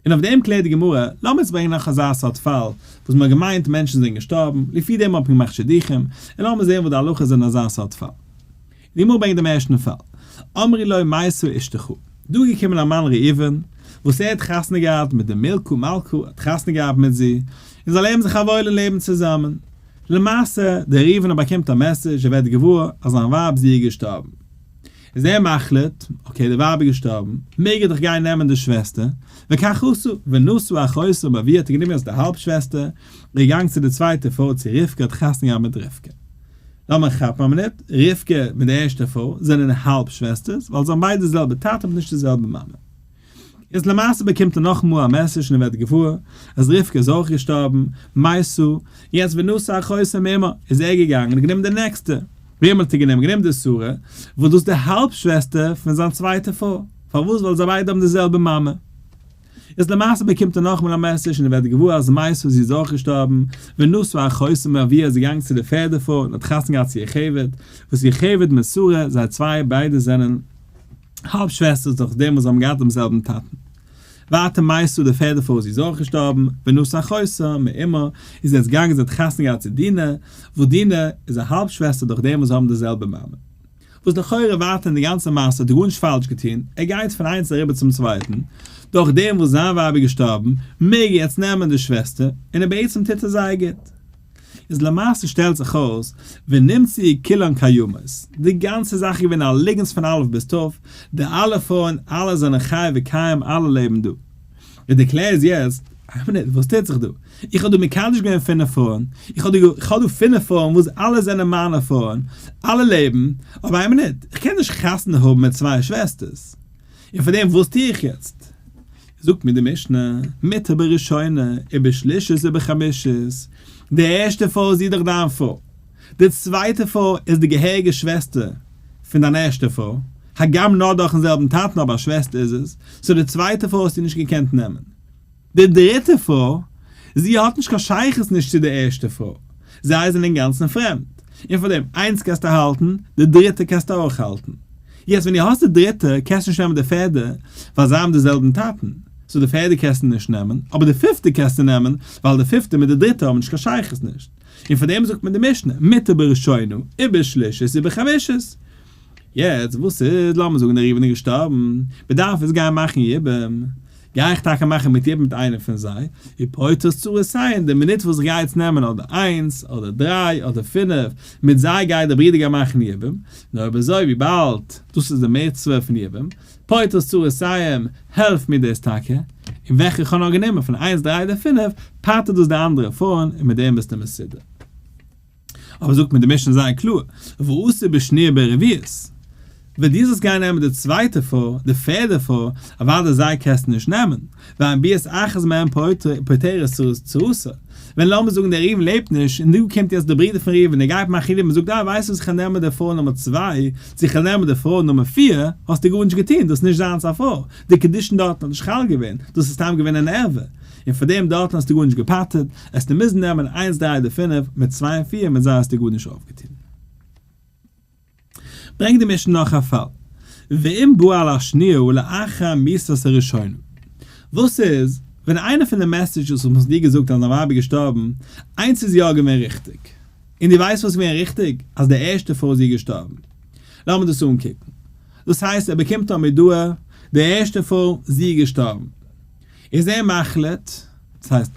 און אויף דעם קלערט די גמרא, לאמיר יעצט ברענגען נאך אזא סארט פאל, וואס מ'האט געמיינט מענטשן זענען געשטארבן, לפי דעם האט מען געמאכט שידוכים, און לאמיר זען וואס די הלכות זענען אזא סארט פאל. די גמרא ברענגט דעם ערשטן פאל, אמרו לו מתה אשתך, דא איז געקומען א מאן ראובן, וואס ער האט חתונה געהאט מיט די מילקא מלכה, האט חתונה געהאט מיט זי, און זיי לעבן זיך א וואוילע לעבן צוזאמען. למעשה, דער ראובן האט באקומט א message, ער ווערט געוואר אז זיין ווייב זי איז געשטארבן. איז ער מחליט, okay די ווייב איז געשטארבן, מעג ער דאך גיין נעמען די שוועסטער, וכך עשה, ונשא אחותה מאביה האט ער גענומען אלס די האלב שוועסטער, און געגאנגען צו די צווייטע פרוי צו רבקה האט חתונה געהאט מיט רבקה. לאמיר כאפן א מינוט, רבקה מיט די ערשטע פרוי זענען האלב שוועסטערס, ווייל זיי האבן ביידע די זעלבע טאטע אבער נישט די זעלבע מאמע. איז למעשה באקומט ער נאכאמאל א message און ער ווערט געוואר אז רבקה איז אויך געשטארבן, מתה, יעצט ונשא אחותה מאמה, איז ער געגאנגען און גענומען די נעקסטע, וועם האט ער גענומען? גענומען די שרה, וואס דאס איז די האלב שוועסטער פון זיין צווייטע פרוי, פארוואס? ווייל זיי ביידע האבן די זעלבע מאמע. איז למעשה באקומט ער נאכאמאל א message און ער ווערט געוואר אז מתה זי איז אויך געשטארבן, ונשא אחותה מאביה איז געגאנגען צו די פערדע פרוי און האט חתונה געהאט צו יוכבד, וואס יוכבד מיט שרה זיי צוויי ביידע זענען האלב שוועסטערס דורך דעם וואס זיי האבן געהאט דעם זעלבן טאטן. ווייטער מתה די פערדע פרוי זי איז אויך געשטארבן, ונשא אחותה מאמה איז יעצט געגאנגען זי האט חתונה געהאט צו דינה, וואס דינה איז א האלב שוועסטער דורך דעם וואס זיי האבן די זעלבע מאמע. וואס לכאורה ווייטער אין די גאנצע מעשה האט ער גארנישט פאלש געטון, ער גייט פון איינס אריבער צום צווייטן, דורך דעם וואס זיין ווייב איז געשטארבן מעג ער יעצט נעמען די שוועסטער, און ער בעצם טוט ער זייער גוט. איז למעשה שטעלט זיך אויס, ונמצאו כולן קיימות, די גאנצע זאך איז געווען א ליגנס פון אלף ביז תיו, די אלע פרויען אלע זענען חי וקיים אלע לעבן דא. און די קלער איז יעצט, איין מינוט, וואס טוט זיך דא? איך האב דא מקדש געווען פינף פרויען, איך האב דא איך האב דא פינף פרויען וואס אלע זענען מיינע פרויען, אלע לעבן, אבער איין מינוט, איך קען נישט חתונה האבן מיט צוויי שוועסטערס, און פאר דעם וואס טו איך יעצט? זאגט מיר די משנה, מותר בראשונה ובשלישית ובחמישית, די ערשטע פרוי זי איז דאך דיין פרוי, די צווייטע פרוי איז די געהעריגע שוועסטער פון דיין ערשטע פרוי, הגם נאר דורכן זעלבן טאטן אבער א שוועסטער איז עס, so די צווייטע פרוי האסטו נישט געקענט נעמען. די דריטע פרוי, זי האט נישט קיין שייכות נישט צו די ערשטע פרוי, זיי זענען אינגאנצן פרעמד, און פאר דעם איינס קענסטו האלטן, די דריטע קענסטו אויך האלטן. יעצט ווען דו האסט די דריטע קענסטו נישט נעמען די פערדע, ווייל זיי האבן די זעלבן טאטן, so די פערדע קענסטו נישט נעמען, אבער די פיפטע קענסטו נעמען, ווייל די פיפטע מיט די דריטע האבן נישט קיין שייכות נישט. און פאר דעם זאגט מען די משנה, מותר בראשונה, ובשלישית ובחמישית. יעצט וואס איז, לאמיר זאגן דער ראובן איז געשטארבן, מ'דארף יעצט גיין מאכן יבום, גיי איך טאקע מאכן מיט יבום מיט איינער פון זיי, ופוטר צרותיהן, די מינוט וואס איך גיי יעצט נעמען אדער איינס, אדער דריי, אדער פינף, מיט זיי גייט דער ברודער גיין מאכן יבום, נאר אויב אזוי וויבאלד דאס איז די מצוה פון יבום, פוטר צרותיהן, העלפט מיר דאס טאקע, און וועלכע איך האב נאר גענומען פון איינס דריי אדער פינף, פטר'ט דאס די אנדערע פרויען און מיט דעם ביסטו מסודר. אבער זאגט מיר די משנה זייער קלאר, ואסור בשניה וברביעית. ווען דו זאלסט גיין נעמען די צווייטע פרוי, די פערדע פרוי, אוודאי זיי קענסטו נישט נעמען, ואין ביאת אחת מהן פוטרת צרתה. ווען לאמיר זאגן דער ראובן לעבט נישט, און דא קומט יעצט דער ברודער פון ראובן און גייט מאכן יבום און זאגט אה ווייסט וואס איך וועל נעמען די פרוי נומער צוויי, צו איך וועל נעמען די פרוי נומער פיר, האסטו גארנישט געטון, דאס איז נישט זיינס א פרוי, די קידושין דארטן האט נישט חל געווען, דאס איז סתם געווען אן ערווה, און פאר דעם דארטן האסטו גארנישט געפטר'ט, עסטו מוזן נעמען איינס דריי אדער פינף, מיט צוויי און פיר, מיט זיי האסטו גארנישט אויפגעטון. ברענגט די משנה נאך א פאל, ואם בא על השניה לאחר מיתת הראשונה, וואס איז ווען איינע פון די messages וואס מ'האט דיר געזאגט אז דיין ווייב איז געשטארבן, איינס איז יא געווען ריכטיג, און דו ווייסט וואס איז געווען ריכטיג? אז די ערשטע פרוי איז איר געשטארבן. לאמיר דאס אנקוקן. דאס הייסט ער באקומט א מודעה, די ערשטע פרוי, זי איז געשטארבן. איז ער מחליט, דאס הייסט,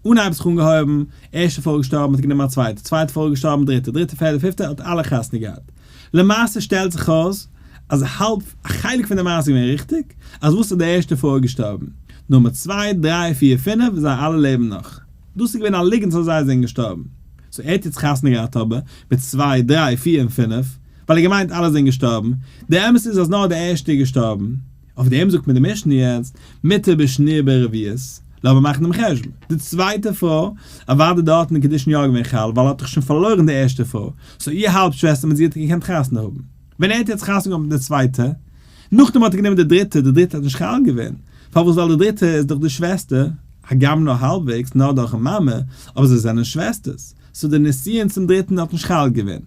אנהייב האט זיך אנגעהויבן, ערשטע פרוי געשטארבן האט ער גענומען א צווייטע, צווייטע פרוי געשטארבן דריטע, דריטע פערטע פיפטע, האט אלע חתונה געהאט. למעשה שטעלט זיך אויס אז האלב, א חלק פון די מעשה איז געווען ריכטיג, אז וואס איז די ערשטע פרוי געשטארבן? נומער צוויי, דריי, פיר, פינף, זיי אלע לעבן נאך. דאס איז געווען א ליגנט אז זיי זענען געשטארבן. so ער האט יעצט חתונה געהאט אבער מיט צוויי, דריי, פיר און פינף, ווייל ער געמיינט אלע זענען געשטארבן. די אמת איז אז נאר די ערשטע איז געשטארבן. אויף דעם זאגט מיר די משנה יעצט, מותר בשניה וברביעית, לאמיר מאכן דעם חשבון. די צווייטע פרוי, אוודאי דארטן איז קידושין יא געווען חל, ווייל ער האט דאך שוין פארלוירן די ערשטע פרוי, so איר האלב שוועסטער מיט זי האט ער געקענט חתונה האבן. ווען ער האט יעצט חתונה געהאט מיט די צווייטע, נאכדעם האט ער גענומען די דריטע, די דריטע האט נישט חל געווען, פארוואס ווייל די דריטע איז דאך די שוועסטער, הגם נאר האלבוועגס, נאר דורכן מאמע, אבער זיי זענען שוועסטערס, so די נישואין צום דריטן האט נישט חל געווען.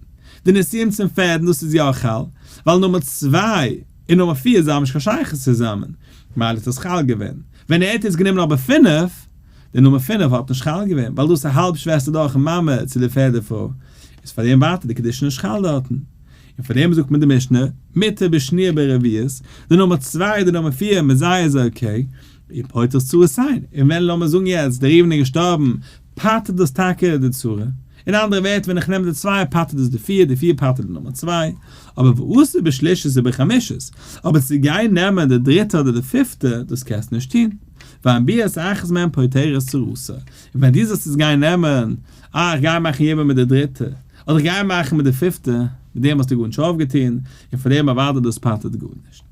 די נישואין צום פערטן דאס איז יא חל, ווייל נומער צוויי און נומער פיר זיי האבן נישט קיין שייכות צוזאמען, מילא האט עס חל געווען. ווען ער האט יעצט גענומען אבער פינף, די נומער פינף האט נישט חל געווען, ווייל דאס איז האלב שוועסטער דורכן מאמע צו די פערדע פרוי, איז פאר דעם ווייטער די קידושין נישט חל דארטן. און פאר דעם זאגט מען די משנה, מותר בשניה וברביעית, די נומער צוויי די נומער פיר מיט זיי איז okay, און פוטר צרותיהן, און ווען לאמיר זאגן יעצט דער ראובן איז געשטארבן, פטר'ט דאס טאקע די צרה. אין אנדערע ווערטער ווען איך נעם די צוויי פטר'ט דאס די פיר, די פיר פטר'ט די נומער צוויי, אבער ואסור בשלישית ובחמישית, אבער צו גיין נעמען די דריטע אדער די פיפטע, דאס קענסטו נישט טון. ואין ביאת אחת מהן פוטרת צרתה, און ווען דו זאלסט עס גיין נעמען, אה איך גיי מאכן יבום מיט די דריטע, אדער איך גיי מאכן מיט די פיפטע, מיט דעם האסטו גארנישט אויפגעטון, און פאר דעם אוודאי דאס פטר'ט גארנישט.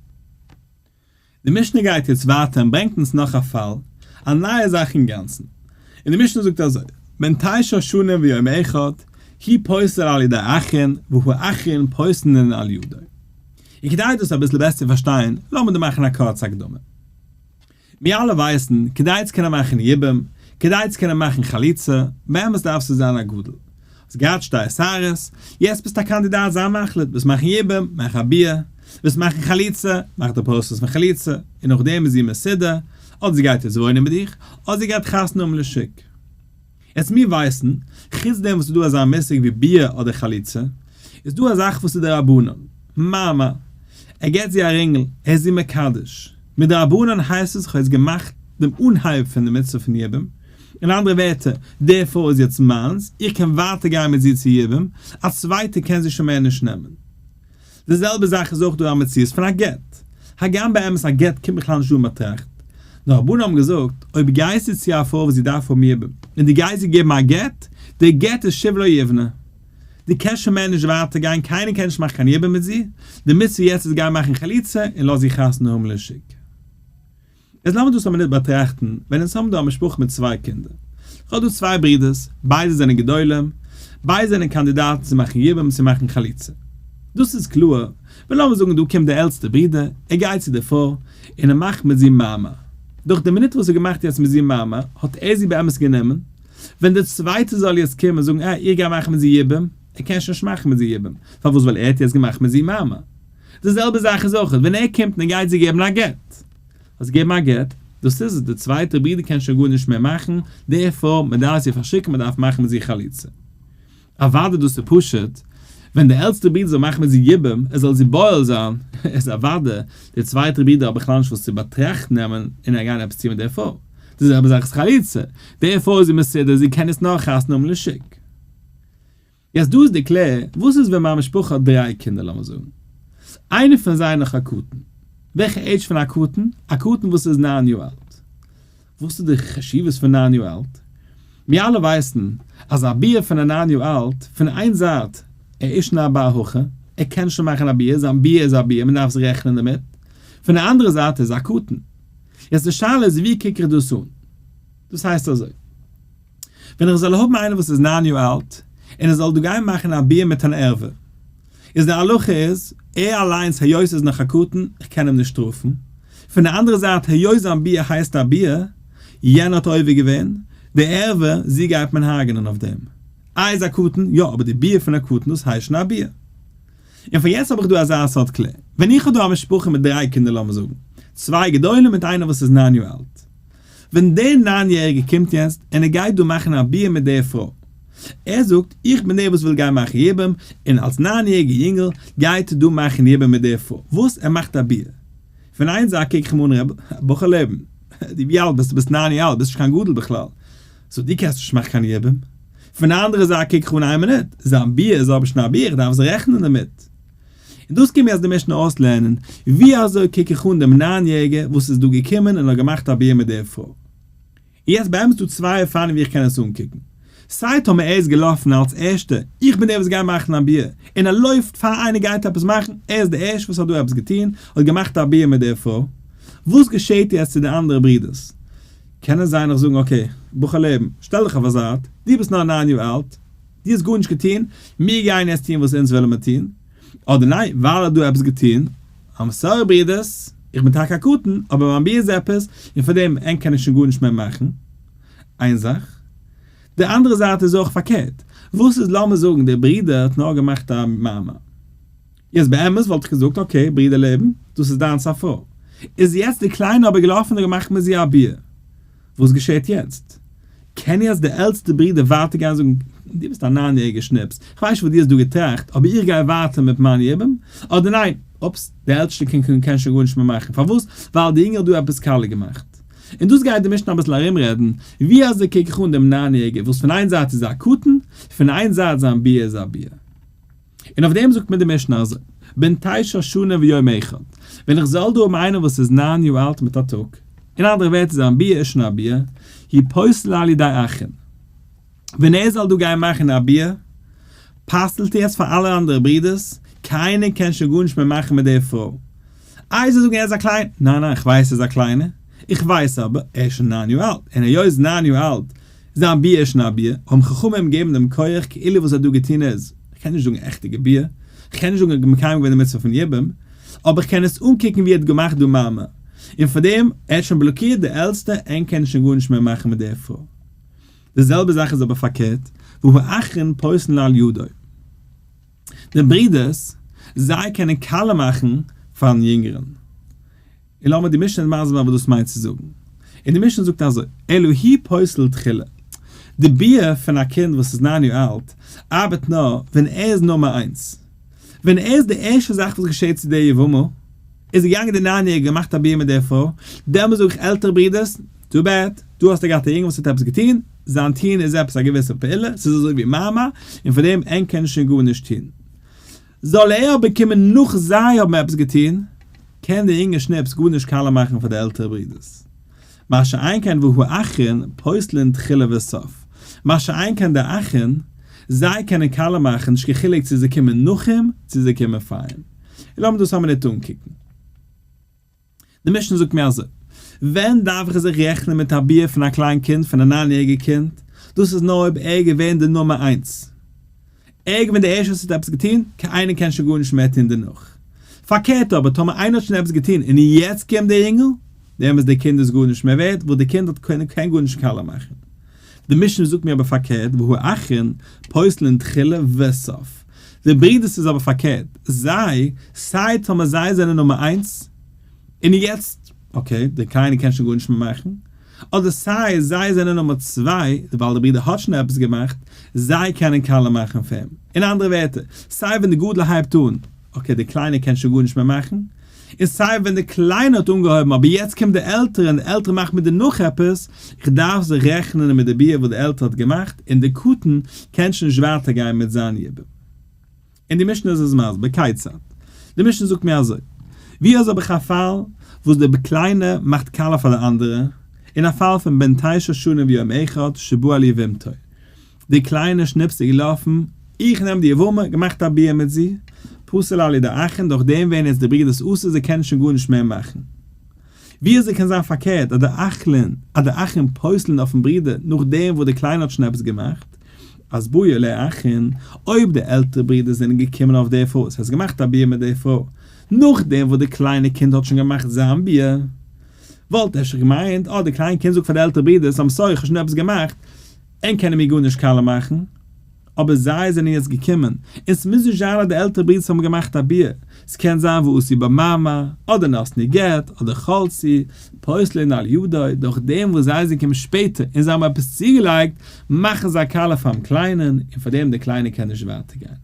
די משנה גייט יעצט ווייטער און ברענגט אונז נאך א פאל, א נייע זאך אינגאנצן. און די משנה זאגט אזוי, בן תשע שנים ויום אחד, הוא פוסל על ידי אחין, והאחין פוסלין על ידו. און כדי דאס אביסל בעסער צו פארשטיין, לאמיר דא מאכן א קורצע הקדמה. מיר אלע ווייסן, כדי צו קענען מאכן יבום, כדי צו קענען מאכן חליצה, באמת דארפסטו זיין א גדול. האסט געהאט שתי שערות, יעצט ביסטו א קאנדידאט זיי מחליט, ווילסט מאכן יבום, מאך א ביאה, ווילסט מאכן חליצה, מאך די process פון חליצה, און נאכדעם איז זי מסודר, אדער זי גייט יעצט וואוינען מיט דיך, אדער זי גייט חתונה האבן לשוק. יעצט מיר ווייסן, חוץ דעם וואס איז דא אזא מושג ווי ביאה אדער חליצה, איז דא א זאך וואס איז דרבנן, מאמר, ער געט זי א רינגל, ער איז זי מקדש, מדרבנן הייסט עס כ'האב יעצט געמאכט דעם אנהייב פון די מצוה פון יבום, אין אנדערע ווערטער, די פרוי איז יעצט מיינס, איך קען ווייטער גיין מיט זי צו יבום, א צווייטער קען זי שוין מער נישט נעמען. די זעלבע זאך איז אויך דא א מציאות פון א גט. הגם באמת א גט קומט בכלל נישט דא אין באטראכט. נאר רבנן האבן געזאגט, אויב גייסטו צו א פרוי וואס זי דארף האבן יבום, און דו גייסט איר געבן א גט, דער גט איז שוב לא יבנה. דו קענסט שוין מער נישט ווייטער גיין, קיינער קען נישט מאכן קיין יבום מיט זי, די מצוה יעצט איז גיין מאכן חליצה און לאז זי חתונה האבן לשוק. איז לאמיר דאס א מינוט באטראכטן, ווען אונז האבן דא א משפחה מיט צוויי קינדער. איך האב דא צוויי ברודערס, ביידע זענען גדולים, ביידע זענען קאנדידאטן צו מאכן יבום צו מאכן חליצה. דאס איז קלאר, ווען לאמיר זאגן דא קומט דער עלטסטער ברודער, ער גייט צו די פרוי, און ער מאכט מיט זי מאמר. דורך די מינוט וואס ער האט געמאכט יעצט מיט זי מאמר, האט ער זי באמת גענומען. ווען דער צווייטער זאל יעצט קומען און זאגן, אה, איך גיי מאכן מיט זי יבום, ער קען שוין נישט מאכן מיט זי יבום. פארוואס? ווייל ער האט יעצט געמאכט מיט זי מאמר. די זעלבע זאך איז אויך ווען ער קומט און ער גייט זי געבן א גט. האסט געגעבן א גט, דאס איז עס, דער צווייטער ברודער קען שוין גארנישט מער מאכן, דערפאר מען דארף זי פארשיקן, מען דארף מאכן מיט זי חליצה. אוודאי דאס איז פשוט, ווען דער עלטסטער ברודער זאל מאכן מיט זי יבום, ער זאל זי בועל זיין, איז אוודאי דער צווייטער ברודער האט בכלל נישט וואס צו באטראכט נעמען און ער גיין עפעס טון מיט דער פרוי. די זעלבע זאך איז חליצה, דער פרוי איז זי מסודר, זי קען יעצט נאר חתונה האבן לשוק. יעצט דא איז די קלער, וואס איז ווען מיין משפחה האט דריי קינדער לאמיר זאגן, איינער פון זיי נאך א קטן, וועלכע עידזש פון א קטן? א קטן וואס איז ניין יאר אלט. וואס איז די חשיבות פון ניין יאר אלט? מיר אלע ווייסן אז א ביאה פון א ניין יאר אלט, פון איין זייט ער איז שוין א בר הכי, ער קען שוין מאכן א ביאה, זיין ביאה איז א ביאה, מען דארף זיך רעכענען דערמיט, פון די אנדערע זייט ער איז א קטן. יעצט די שאלה איז ווי קוק איך דאס אן? דאס הייסט אזוי. ווען איך זאל האבן איינער וואס איז ניין יאר אלט, און ער זאל דא גיין מאכן א ביאה מיט אן ערווה, איז די הלכה איז, ער אליינס היות ער איז נאך א קטן, איך קען אים נישט שטראפן, פון די אנדערע זייט היות זיין ביאה הייסט א ביאה, יענער האט עובר געווען, די ערווה, זי גייט מען הרג'נען אויף דעם. איי איז א קטן, יא, אבער די ביאה פון א קטן דאס הייסט שוין א ביאה. און פון יעצט האב איך דא אזא סארט קלער, ווען איך האב דא א משפחה מיט דריי קינדער לאמיר זאגן, צוויי גדולים מיט איינער וואס איז ניין יאר אלט, ווען דער ניין יעריגער קומט יעצט און ער גייט דא מאכן א ביאה מיט דער פרוי. ער זאגט, איך בין דער וואס וויל גיין מאכן יבום, און אלס ניין יעריגער יונגל גייט ער דא מאכן יבום מיט דער פרוי. וואס? ער מאכט א ביאה? פון איין זייט קוק איך אים אן ר' בחור לעבן, דו ווי אלט ביסטו? ביסט ניין יאר אלט, ביסט נישט קיין גדול בכלל, so דו קענסט נישט מאכן קיין יבום. פון די אנדערע זייט קוק איך אן איין מינוט, זיין ביאה איז אבער שוין א ביאה, איך דארף זיך רעכענען דערמיט. און דאס קומט מיר אז די משנה אויסלערנען, ווי אזוי קוק איך אן דעם ניין יעריגער וואס איז דא געקומען און האט געמאכט א ביאה מיט דער פרוי. און יעצט באמת דא צוויי אופנים ווי איך קען עס אנקוקן. סיי טאמער ער איז געלאפן אלס ערשטער, איך בין דער וואס גייט מאכן א ביאה, און ער לויפט פאר איינער גייט עפעס מאכן, ער איז דער ערשטער וואס האט דא עפעס געטון, האט געמאכט א ביאה מיט דער פרוי. וואס געשעט יעצט צו די אנדערע ברודערס? קענען זיי נאך זאגן okay, בחור לעבן, שטעל דיך אויף א זייט, דו ביסט נאר ניין יאר אלט, דו האסט גארנישט געטון, מיר גייען יעצט טון וואס אונז ווילן מיר טון, אדער ניין, ווייל ער האט דא עפעס געטון, I'm sorry ברידערס, איך בין טאקע א קטן, אבער מיין ביאה איז עפעס, און פאר דעם ענק קען איך שוין גארנישט מער מאכן. איין זאך. די אנדערע זייט איז אויך פארקערט. וואס איז לאמיר זאגן דער ברודער האט נאר געמאכט א מאמר. יעצט באמת וואלט איך געזאגט okay ברודער לעבן, דאס איז דיינס א פרוי. איז יעצט די קליינע אבער געלאפן און געמאכט מיט זי א ביאה. וואס געשעט יעצט? קען יעצט די עלטסטע ברודער ווייטער גיין זאגן, דו ביסט א ניין יעריגער שניפס, איך ווייס נישט וואס דו האסט דא געטראכט, אבער איך גיי ווייטער מיט מיין יבום, אדער ניין, אופס, די עלטסטע קינד קען שוין גארנישט מער מאכן, פארוואס? ווייל די יונגער האט דא עפעס קאליע געמאכט. און דאס גייט די משנה אביסל ארומרעדן, ווי אזוי קוק איך אן דעם ניין יעריגער וואס פון איין זייט איז ער א קטן, פון איין זייט זיין ביאה איז א ביאה. און אויף דעם זאגט מיר די משנה אזוי, בן תשע שנה ויום אחד, ווען איך זאל דא האבן איינער וואס איז ניין יאר אלט מיט א טאג, אין אנדערע ווערטער זיין ביאה איז שוין א ביאה, הוא פוסל על ידי אחין. ווען ער זאל דא גיין מאכן א ביאה, פסל'ט ער עס פאר אלע אנדערע ברידערס, קיינער קען שוין גארנישט מער מאכן מיט די פרוי. איי זיי זאגן ער איז א קליינער, ניין ניין איך ווייס ער איז א קליינער, איך ווייס אבער ער איז שוין ניין יאר אלט, און היות ניין יאר אלט זיין ביאה איז שוין א ביאה, האבן חכמים אים געגעבן דעם כח כאילו וואס ער האט דא געטון איז, איך קען נישט זאגן עכטיגע ביאה, איך קען נישט זאגן ער האט מקיים געווען די מצוה פון יבום, אבער איך קען עס אנקוקן ווי ער האט געמאכט דא מאמר, און פאר דעם, ער האט שוין בלאקירט די עלטסטע, ענק קענען שוין גארנישט מער מאכן מיט דער פרוי. די זעלבע זאך איז אבער פארקערט, והאחין פוסלין על ידו. די ברידערס, זיי קענען קאלע מאכן פארן יונגערן. און לאמיר די משנה מסביר זיין וואס דאס מיינט צו זאגן. און די משנה זאגט אזוי, אלא הוא פוסל תחילה. די ביאה פון א קינד וואס איז ניין יאר אלט, ארבעט נאר ווען ער איז נומער איינס. ווען ער איז די ערשטע זאך וואס געשעט צו דער יבמה, איז געגאנגען די ניין יעריגע געמאכט א ביאה מיט דער פרוי, דעמאלס זאג איך עלטערע ברידערס, too bad, דא האסטו געהאט א יונגל וואס האט עפעס געטון, זיין טון איז עפעס א געוויסע פעולה, ס'איז אזוי ווי מאמר, און פאר דעם ענק קענען שוין גארנישט טון. זאל ער אבער קומען נאך זיי האבן עפעס געטון, קען דער יונגער שניפס גארנישט קאלע מאכן פאר די עלטערע ברידערס. מה שאין כן והאחין פוסלין תחילה וסוף. מה שאין כן די אחין, זיי קענען קאלע מאכן נישט קיין חילוק צו זיי קומען נאך אים צו זיי קומען פאר אים. און לאמיר דאס א מינוט אנקוקן. די משנה זאגט מיר אזוי, ווען דארף איך זיך רעכענען מיט א ביאה פון א קליין קינד, פון א ניין יעריגע קינד? דאס איז נאר אויב ער איז געווען די נומער איינס. ער איז געווען דער ערשטער וואס האט עפעס געטון, קיין איינער קען שוין גארנישט מער טון דערנאך. פארקערט אבער, טאמער איינער האט שוין עפעס געטון און יעצט קומט דער יונגל, דעם איז דער קינד איז גארנישט מער ווערט, וואס דער קינד האט קען גארנישט קאלע מאכן. די משנה זאגט מיר אבער פארקערט, והאחין פוסלין תחילה וסוף. די ברידערס איז אבער פארקערט, זיי, סיי טאמער זיי זענען נומער איינס, און יעצט, okay, דער קליינער קען שוין גארנישט מער מאכן, אדער סיי זיי זענען נומער צוויי, ווייל דער ברודער האט שוין עפעס געמאכט, זיי קענען קאלע מאכן פאר אים. אין אנדערע ווערטער, סיי ווען דער גדול הייבט אן, okay, דער קליינער קען שוין גארנישט מער מאכן, און סיי ווען דער קליינער האט אנגעהויבן אבער יעצט קומט דער עלטערע און דער עלטערע מאכט מיט דיר נאך עפעס, איך דארף זיך רעכענען מיט די ביאה וואס דער עלטערע האט געמאכט, און דער קטן קען שוין נישט ווייטער גיין מיט זיין יבום. און די משנה איז עס מסביר, כיצד? די משנה זאגט מיר אזוי, ווי אזוי האב איך א פאל וואס דער קליינער מאכט קאלע פאר די אנדערע, אין א פאל פון בן תשע שנים ויום אחד שבא על יבמתו, די קליינע שניפס איז געלאפן, איך נעם די יבמה, געמאכט א ביאה מיט זי, פסל על ידי אחין, דורך דעם ווערן יעצט די ברידערס אסור, זיי קענען שוין גארנישט מער מאכן. ווי אזוי קען זיין פארקערט אז די אחלין, אז די אחים פוסל'ן אויפן ברודער נאכדעם וואס די קליינע האט שוין עפעס געמאכט? אז באו עליה אחין, אויב די עלטערע ברידער זענען געקומען אויף די פרוי, ס'הייסט געמאכט א ביאה מיט די פרוי, נאכדעם וואס די קליינע קינד האט שוין געמאכט זיין ביאה, וואלט אפשר געמיינט, אה, די קליינע קינד זאגט פאר די עלטערע ברידערס, I'm sorry, איך האב שוין עפעס געמאכט, ענק קענען מיר גארנישט קאלע מאכן. אבער זיי זענען יעצט געקומען, און ס'מוז נישט זיין אז די עלטערע ברידערס האבן געמאכט א ביאה, ס'קען זיין ועשו בה מאמר, אדער נתנו גט, אדער חלצו, פוסלין על ידו, דורך דעם וואס זיי זענען געקומען שפעטער און זיי האבן עפעס צוגעלייגט, מאכן זיי קאלע פאר'ן קליינען, און פאר דעם דער קליינער קען נישט ווייטער גיין.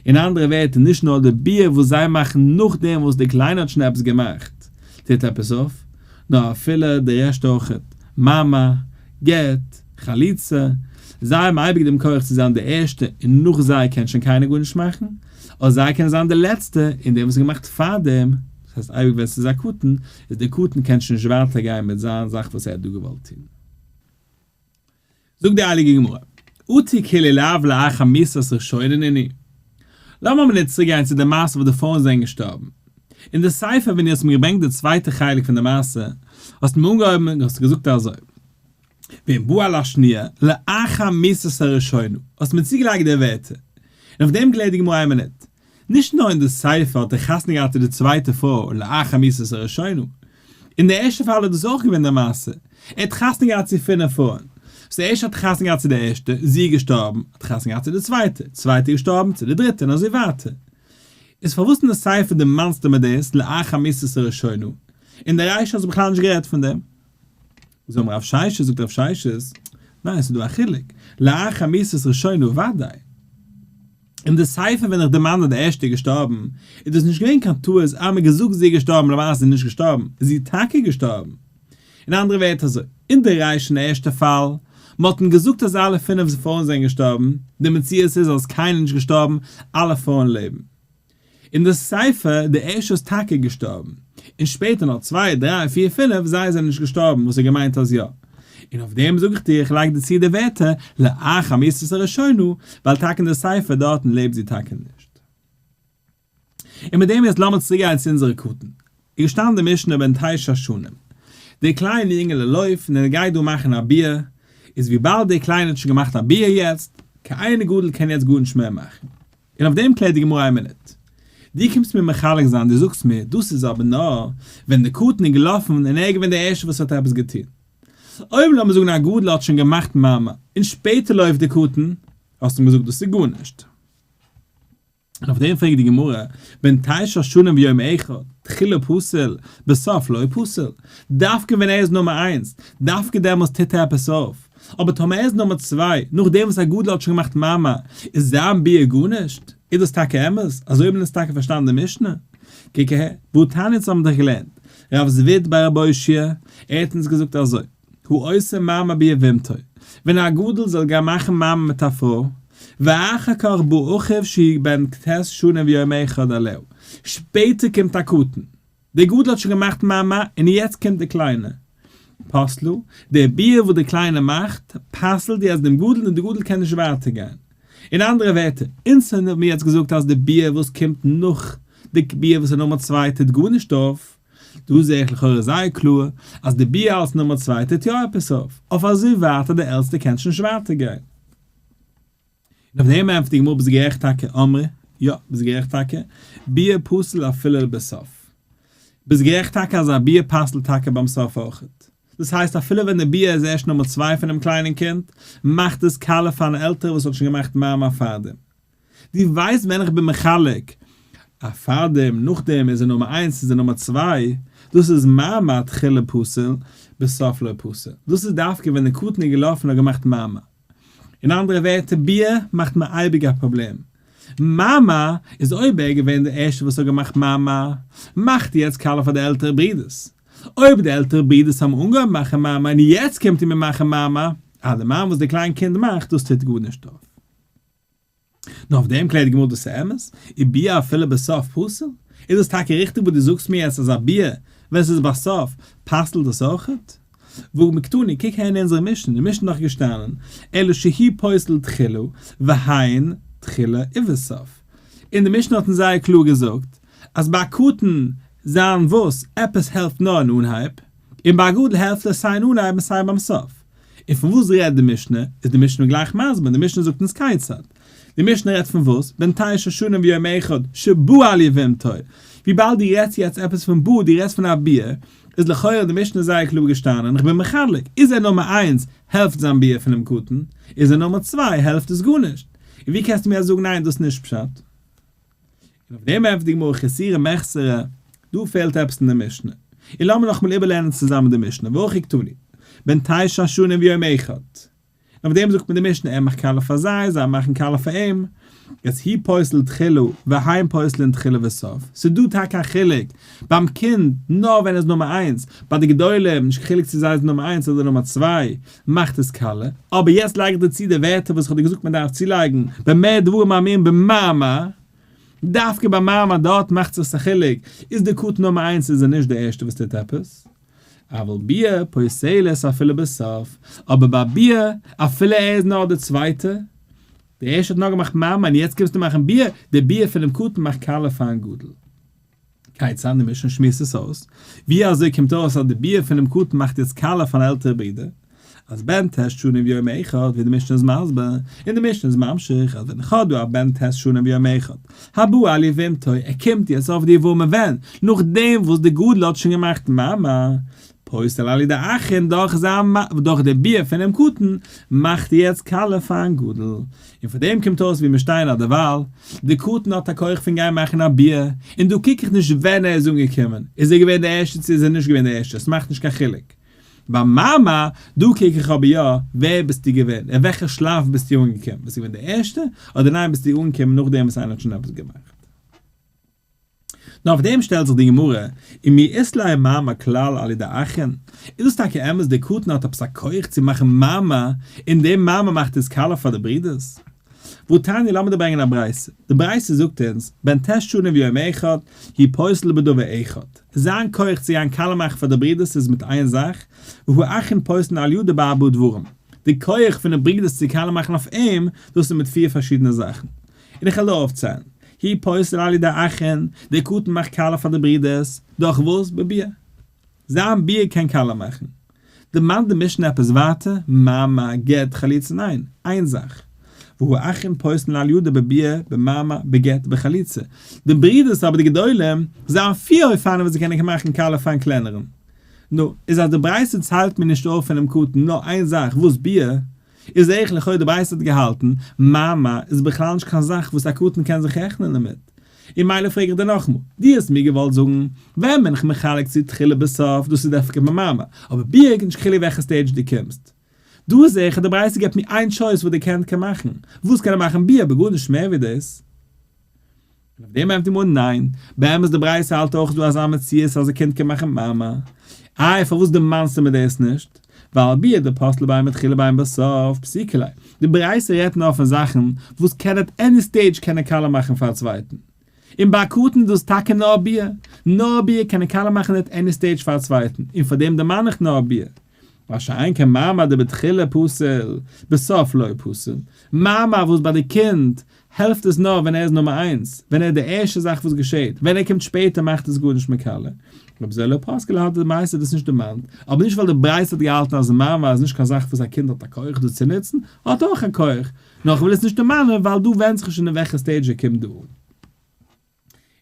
אין אנדערע ווערטער, נישט נאר די ביאה וואס זיי מאכן נאכדעם וואס דער קליינער האט שוין עפעס געמאכט, טוט עפעס אויף, נאר אפילו די רעשט אויכעט, מאמר, גט, חליצה, זיי האבן אייביג דעם כח צו זיין די ערשטע און נאך זיי קען שוין קיינער גארנישט מאכן, אדער זיי קענען זיין די לעצטע און דער וואס האט געמאכט פארדעם, דאס הייסט אייביג ווען ס'איז א קטן, איז דער קטן קען שוין נישט ווייטער גיין מיט זיין זאך וואס ער האט דא געוואלט טון. זאגט די הייליגע גמרא, אטו כולהו לאו לאחר מיתת ראשונה נינהו. לאמיר א מינוט צוריק גיין צו די מעשה וואס די פרויען זענען געשטארבן. אין די סיפא ווען דו האסט מיר געברענגט די צווייטע חלק פון די מעשה, האסטו מיר אנגעהויבן און האסט געזאגט אזוי, ואם בא על השניה לאחר מיתת הראשונה, האסט מיר צוגעלייגט די ווערטער. און אויף דעם קלערט די גמרא איין מינוט, נישט נאר אין די סיפא האט ער חתונה געהאט צו די צווייטע פרוי לאחר מיתת הראשונה, אין די ערשטע פאל איז דאס אויך געווען די מעשה, ער האט חתונה געהאט צו פינף פרויען, סאו ערשט האט ער חתונה געהאט צו די ערשטע, זי איז געשטארבן, האט ער חתונה געהאט צו די צווייטע, צווייטע איז געשטארבן, צו די דריטע און אזוי ווייטער. איז פארוואס אין די סיפא דערמאנסטו מיר דאס לאחר מיתת הראשונה, אין די רישא האסטו בכלל נישט גערעדט פון דעם? איז אמר רב ששת, זאגט רב ששת, ניין ס'איז דא א חילוק, לאחר מיתת ראשונה וודאי. אין די סיפא ווען איך דערמאן אז די ערשטע איז געשטארבן, איז דאס נישט געווען קיין טעות אז מ'האט געזאגט זי איז געשטארבן למעשה איז זי נישט געשטארבן, איז זי טאקע געשטארבן. אין אנדערע ווערטער אזוי, אין די רישא אין די ערשטע פאל, מ'האט אים געזאגט אז אלע פינף פרויען זענען געשטארבן, די מציאות איז אז קיינער איז נישט געשטארבן, אלע פרויען לעבן. אין די סיפא, די ערשטע איז טאקע געשטארבן, און שפעטער נאך צוויי, דריי, פיר, פינף, זיי זענען נישט געשטארבן, וואס האט געמיינט אז יא. און אויף דעם זאג איך דיר, איך לייג דיר צו די ווערטער, לאחר מיתת הראשונה, ווייל טאקע אין די סיפא דארטן לעבט זי טאקע נישט. און מיט דעם יעצט לאמיר צוריק גיין צו אונזערע קטן. איז געשטאנען די משנה בן תשע שנים. דער קליינע יונגעלע לויפט און ער גייט דא מאכן א ביאה, איז וויבאלד דער קליינע האט שוין געמאכט א ביאה יעצט, קיין גדול קען יעצט גארנישט מער מאכן. און אויף דעם קלערט די גמרא איין מינוט. דו קומסט מיר מחלק זיין, דו זאגסט מיר, דאס איז אבער נאר ווען דער קטן איז געלאפן און ער איז געווען דער ערשטער וואס האט עפעס געטון. אויב לאמיר זאגן א גדול האט שוין געמאכט מאמר און שפעטער לויפט דער קטן, האסטו אים געזאגט דאס איז גארנישט. און אויף דעם פרעגט די גמרא, בן תשע שנים ויום אחד, תחילה פסול, בסוף לא פסול, דווקא ווען ער איז נומער איינס, דווקא דעמאלס טוט ער עפעס אויף, אבער טאמער ער איז נומער צוויי, נאכדעם וואס א גדול האט שוין געמאכט מאמר, איז זיין ביאה גארנישט? איז דאס טאקע אמת? אזוי האבן אונז טאקע פארשטאנען די משנה? קוק אהער, והתניא אונז האבן דאך געלערנט, רב זביד בר רב אושעיא, ער האט אונז געזאגט אזוי, העושה מאמר ביבמתו, ווען א גדול זאל גיין מאכן מאמר מיט א פרוי, ואחר כך בא אחיו שהוא בן ט' שנים ויום אחד עליה, שפעטער קומט א קטן, דער גדול האט שוין געמאכט מאמר און יעצט קומט דער קליינער, פסלה, דער ביאה וואס דער קליינער מאכט, פסל'ט יעצט דעם גדול און דער גדול קען נישט ווייטער גיין. אין אנדערע ווערטער, אונז האבן מיר יעצט געזאגט אז די ביאה וואס קומט נאך די ביאה וואס איז נומער צוויי טוט גארנישט אויף, דא זעה איך לכאורה זייער קלאר אז די ביאה אלס נומער צוויי טוט יא עפעס אויף, אויף אזוי ווייט אז די עלטסטע קען שוין נישט ווייטער גיין. און אויף דעם ענטפערט די גמרא ביסט גערעכט טאקע אמרי, יא ביסט גערעכט טאקע, ביאה פסול אפילו בסוף. ביסט גערעכט טאקע אז א ביאה פסל'ט טאקע ביים סוף אויכעט. דאס הייסט אפילו ווען די ביאה איז ערשט נומער צוויי פונעם קליינעם קינד, מאכט עס קאלע פארן עלטערע וואס האט שוין געמאכט מאמר פארדעם. דו ווייסט ווען איך בין מחלק א פארדעם נאכדעם איז ער נומער איינס איז ער נומער צוויי, דאס איז מאמר תחילה פסול בסוף לא פסול, דאס איז דווקא ווען די קטן איז געלאפן און האט געמאכט מאמר. אין אנדערע ווערטער ביאה מאכט מיר אייביג א פראבלעם. מאמר איז אויב ער איז געווען דער ערשטער וואס האט געמאכט מאמר, מאכט יעצט קאלע פאר די עלטערע ברידערס. אויב די עלטערע ברידערס האבן אנגעהויבן מאכן מאמר און יעצט קומט ער מיר מאכן מאמר, אה די מאמר וואס די קליין קינד מאכט דאס טוט גארנישט אויף. נאר אויף דעם קלערט די גמרא דאס איז אמת? איז ביאה אפילו בסוף פסול? איז דאס טאקע ריכטיג וואס דו זאגסט מיר יעצט אז א ביאה ווען ס'איז בסוף פסל'ט דאס אויכעט? והא מיקתני, קוק הער אין אונזערע משנה, אין די משנה איז דאך געשטאנען אלא שהוא פוסל תחילה והן תחילה ובסוף, אין די משנה האט מען זייער קלאר געזאגט אז ביי א קטן זיין וואס עפעס העלפט נאר אין אנהייב, און ביי א גדול העלפט עס סיי אין אנהייב און סיי ביים סוף. און פון וואס רעדט די משנה? איז די משנה גלייך מסביר, די משנה זאגט אונז כיצד? די משנה רעדט פון וואס? בן תשע שנים ויום אחד שבא על יבמתו, וויבאלד דו רעדסט יעצט עפעס פון בא, דו רעדסט פון א ביאה, איז לכאורה די משנה זייער קלאר געשטאנען, איך בין מחלק, איז ער נומער איינס העלפט זיין ביאה פונעם קטן, איז ער נומער צוויי העלפט עס גארנישט, און ווי קענסטו מיר יעצט זאגן ניין דאס איז נישט פשט? און אויף דעם ענטפערט די גמרא חסורי מחסרא, דא פעלט עפעס אין די משנה. און לאמיר נאכאמאל איבערלערנען צוזאמען די משנה, והכי קתני, בן תשע שנים ויום אחד. און אויף דעם זאגט מען די משנה ער מאכט קאלע פאר זיי, זיי מאכן קאלע פאר אים, יעצט הוא פוסל תחילה והן פוסלין תחילה וסוף, ס'איז דא טאקע א חילוק ביים קינד נאר ווען ער איז נומער איינס, ביי די גדולים נישט קיין חילוק צו זיי זענען נומער איינס אדער נומער צוויי מאכט עס קאלע, אבער יעצט לייג איך דיר צו די ווערטער וואס איך האב דיר געזאגט מען דארף צולייגן במה דברים אמורים במאמר, דווקא ביי מאמר דארט מאכט זיך עס א חילוק, איז די קטן נומער איינס איז ער נישט די ערשטע וואס טוט עפעס. אבל ביאה פוסלת אפילו בסוף, אבער ביי ביאה אפילו ער איז נאר די צווייטע, די ערשטע האט נאר געמאכט מאמר און יעצט קומסטו מאכן ביאה, די ביאה פונעם קטן מאכט קאלע פארן גדול. כיצד די משנה שמועסט עס אויס, ווי אזוי קומט אויס אז די ביאה פונעם קטן מאכט יעצט קאלע פארן עלטערע ברודער? אז בן ט' שנים ויום אחד, ווי די משנה איז מסביר, און די משנה איז ממשיך, אז ווען איך האב דא א בן ט' שנים ויום אחד, הבא על יבמתו, ער קומט יעצט אויף די יבמה ווען? נאכדעם וואס די גדול האט שוין געמאכט מאמר, פוסל על ידי אחין דורך זיין דורך די ביאה פונעם קטן, מאכט יעצט קאלע פארן גדול. און פון דעם קומט אויס ווי מיר שטייען אט דערווייל, די קטן האט א כח פון גיין מאכן א ביאה, און דא קוק איך נישט ווען ער איז אנגעקומען, איז ער געווען די ערשטע צו איז ער נישט געווען די ערשטע, עס מאכט נישט קיין חילוק. ביי מאמר, דא קוק איך אבער יא, ווער ביסטו געווען? אין וועלכע שלב ביסטו אנגעקומען? ביסטו געווען די ערשטע, אדער ניין ביסטו אנגעקומען נאכדעם וואס איינער האט שוין עפעס געמאכט? נאר אויף דעם שטעלט זיך די גמרא, ומי אית ליה מאמר כלל על ידי אחין, איז דאס טאקע אמת דער קטן האט עפעס א כח צו מאכן מאמר, און דער מאמר מאכט עס קאלע פאר די ברידערס? והתניא לאמיר דיר ברענגען א ברייתא, די ברייתא זאגט אונז, בן ט' שנים ויום אחד, הוא פוסל בדבר אחד, זיין כח צו גיין קאלע מאכן פאר די ברידערס איז מיט איין זאך, והאחין פוסלין על ידו בארבעה דברים, די כח פון די ברידערס צו קאלע מאכן אויף אים, דאס איז מיט פיר פארשידענע זאכן. און איך וועל דא אויפציילן, הוא פוסל על ידי אחין, דער קטן מאכט קאלע פאר די ברידערס, דורך וואס? בביאה. זיין ביאה קען קאלע מאכן. דערמאנט די משנה עפעס ווייטער? מאמר, גט, חליצה? ניין, איין זאך. והא אחין פוסלין על ידו בביאה, במאמר, בגט, בחליצה. די ברידערס אבער די גדולים, זיי האבן פיר אופנים וואס זיי קענען מאכן קאלע פארן קלענערן. נו, איז אז די ברייתא ציילט מיר נישט אויף פונעם קטן נאר איין זאך, וואס ביאה? איז איך לכאו' די ברייתא האט געהאלטן, מאמר איז בכלל נישט קיין זאך וואס א קטן קען זיך רעכענען דערמיט. און מילא פרעג איך דיר נאכאמאל, דו האסט מיר געוואלט זאגן, ווען בין איך מחלק צו תחילה בסוף, דאס איז דווקא ביי מאמר, אבער ביאה איז נישט חילוק וועלכע stage דו קומסט. דא זעה איך אז די ברייתא געבט מיר איין choice וואס די קינד קען מאכן, וואס קען ער מאכן ביאה אבער גארנישט מער ווי דאס. און אויף דעם ענטפערט די גמרא ניין, באמת די ברייתא האלט אויך דא אזא מציאות אז א קינד קען מאכן מאמר. איי פארוואס דערמאנסטו מיר דאס נישט? ווייל ביאה דפסלה בין בתחילה בין בסוף פסיקא ליה. די ברייתא רעדט נאר פון זאכן וואס קען at any stage קענען קאלע מאכן פאר א צווייטן. און ביי א קטן איז דאס טאקע נאר ביאה. נאר ביאה קען ער קאלע מאכן at any stage פאר א צווייטן, און פאר דעם דערמאן איך נאר ביאה. מה שאין כן מאמר דבתחילה פסיל, בסוף לא פסיל. מאמר וואס ביי די קינד העלפט עס נאר ווען ער איז נומער איינס, ווען ער איז די ערשטע זאך וואס געשעט, ווען ער קומט שפעטער מאכט עס גארנישט מקלה. רבי זעלא פאסקעלע האט די מעשה דאס נישט דערמאנט, אבער נישט ווייל די ברייתא האט געהאלטן אז מאמר איז נישט קיין זאך וואס א קינד האט א כח דאס צו נוצן, האט אויך א כח, נאר איך וויל עס נישט דערמאנען ווייל דא ווענדט זיך נישט אין וועלכע stage ער קומט דא אן.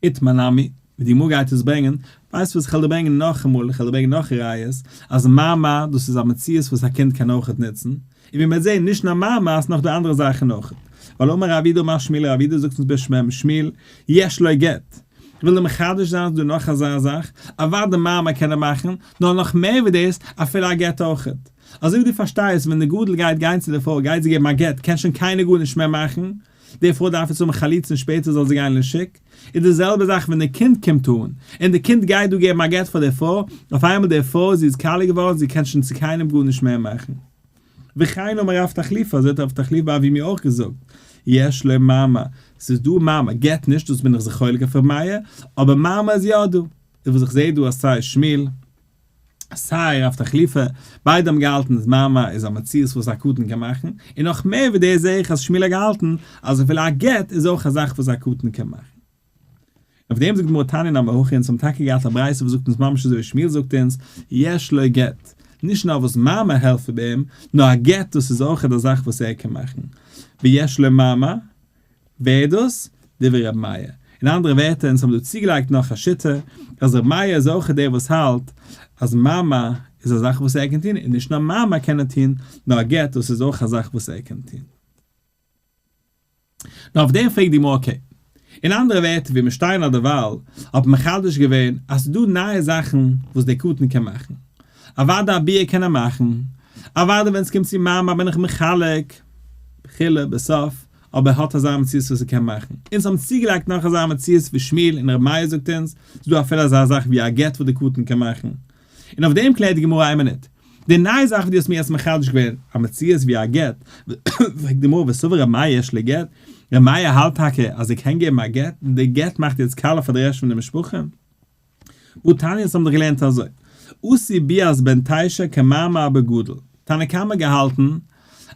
איתמר נמי, ווי די גמרא גייט עס ברענגען, ווייסט וואס איך וועל דיר ברענגען נאכאמאל, איך וועל דיר ברענגען נאך ראיות, אז מאמר דאס איז א מציאות וואס א קינד קען אויכעט נוצן, און ווי מ'וועט זען נישט נאר מאמר ס'נאך דא אנדערע זאכן אויכעט, ווייל אמר רב יהודה אמר שמואל רב יהודה זאגט אונז בשם שמואל, יש לו גט. איך וויל דיר מחדש זיין ס'דא נאך אזא זאך, אוודאי מאמר קען ער מאכן, נאר נאך מער ווי דאס, אפילו א גט אויכעט. אזוי ווי דו פארשטייסט ווען די גדול גייט גיין צו די פרוי גייט זי געבן א גט קען שוין קיינער גארנישט מער מאכן, די פרוי דארף יעצט האבן חליצה און שפעטער זאל זי גיין לשוק, איז די זעלבע זאך ווען די קינד קומט אן, און די קינד גייט דא געבן א גט פאר די פרוי, אויף איינמאל די פרוי זי איז קאליע געווארן זי קען שוין צו קיינעם גארנישט מער מאכן. וכן אמר רב תחליפא, אזוי האט רב תחליפא ביי אבימי אויך געזאגט, יש לו מאמר, ס'איז דא מאמר, גט נישט דאס בין איך זיך חולק אויף ר' מאיר, אבער מאמר איז יא דא, איז וואס איך זעה דא אז סיי שמואל, סיי רב תחליפא, ביידע האבן געהאלטן אז מאמר איז א מציאות וואס א קטן קען מאכן, און נאך מער ווי דאס זעה איך אז שמואל האט געהאלטן אז אפילו א גט איז אויך א זאך וואס א קטן קען מאכן. אויף דעם זאגט גמרא תניא נמי הכי, אונז האבן טאקע געהאט א ברייתא וואס זאגט אונז ממש אזוי ווי שמואל זאגט אונז, יש לו גט, נישט נאר וואס מאמר העלפט ביי אים, נאר א גט דאס איז אויך א זאך וואס ער קען מאכן, ויש לו מאמר, ווער איז דאס? דברי רבי מאיר. אין אנדערע ווערטער, אונז האבן דא צוגעלייגט נאך א שיטה, אז רבי מאיר איז אויך דער וואס האלט אז מאמר איז א זאך וואס ער קען טון, און נישט נאר מאמר קען ער טון, נאר א גט דאס איז אויך א זאך וואס ער קען טון. נאר אויף דעם פרעגט די גמרא okay. אין אנדערע ווערטער ווי מיר שטייען אט דערווייל האט מען מחדש געווען אז ס'איז דא נייע זאכן וואס דער קטן קען מאכן. אוודאי א ביאה קען ער מאכן, אוודאי ווען ס'קומט צו מאמר בין איך מחלק, בתחילה בסוף, אבער ער האט אזא מציאות וואס ער קען מאכן. אונז האבן צוגעלייגט נאך אזא מציאות ווי שמואל און ר' מאיר זאגט אונז, ס'איז דא אפילו אזא זאך ווי א גט וואס די קטן קען מאכן. און אויף דעם קלערט די גמרא איין מינוט, די נייע זאך וואס דו האסט מיר יעצט מחדש געווען, א מציאות ווי א גט, פרעגט די גמרא וסבר ר' מאיר יש לו גט, ר' מאיר האלט טאקע אז ער קען געבן א גט, און די גט מאכט יעצט קאלע פאר די רעשט פון די משפחה? והתניא אונז האבן דאך געלערנט אזוי, עשו ביאת בן תשע כמאמר בגדול, תנא קמא געהאלטן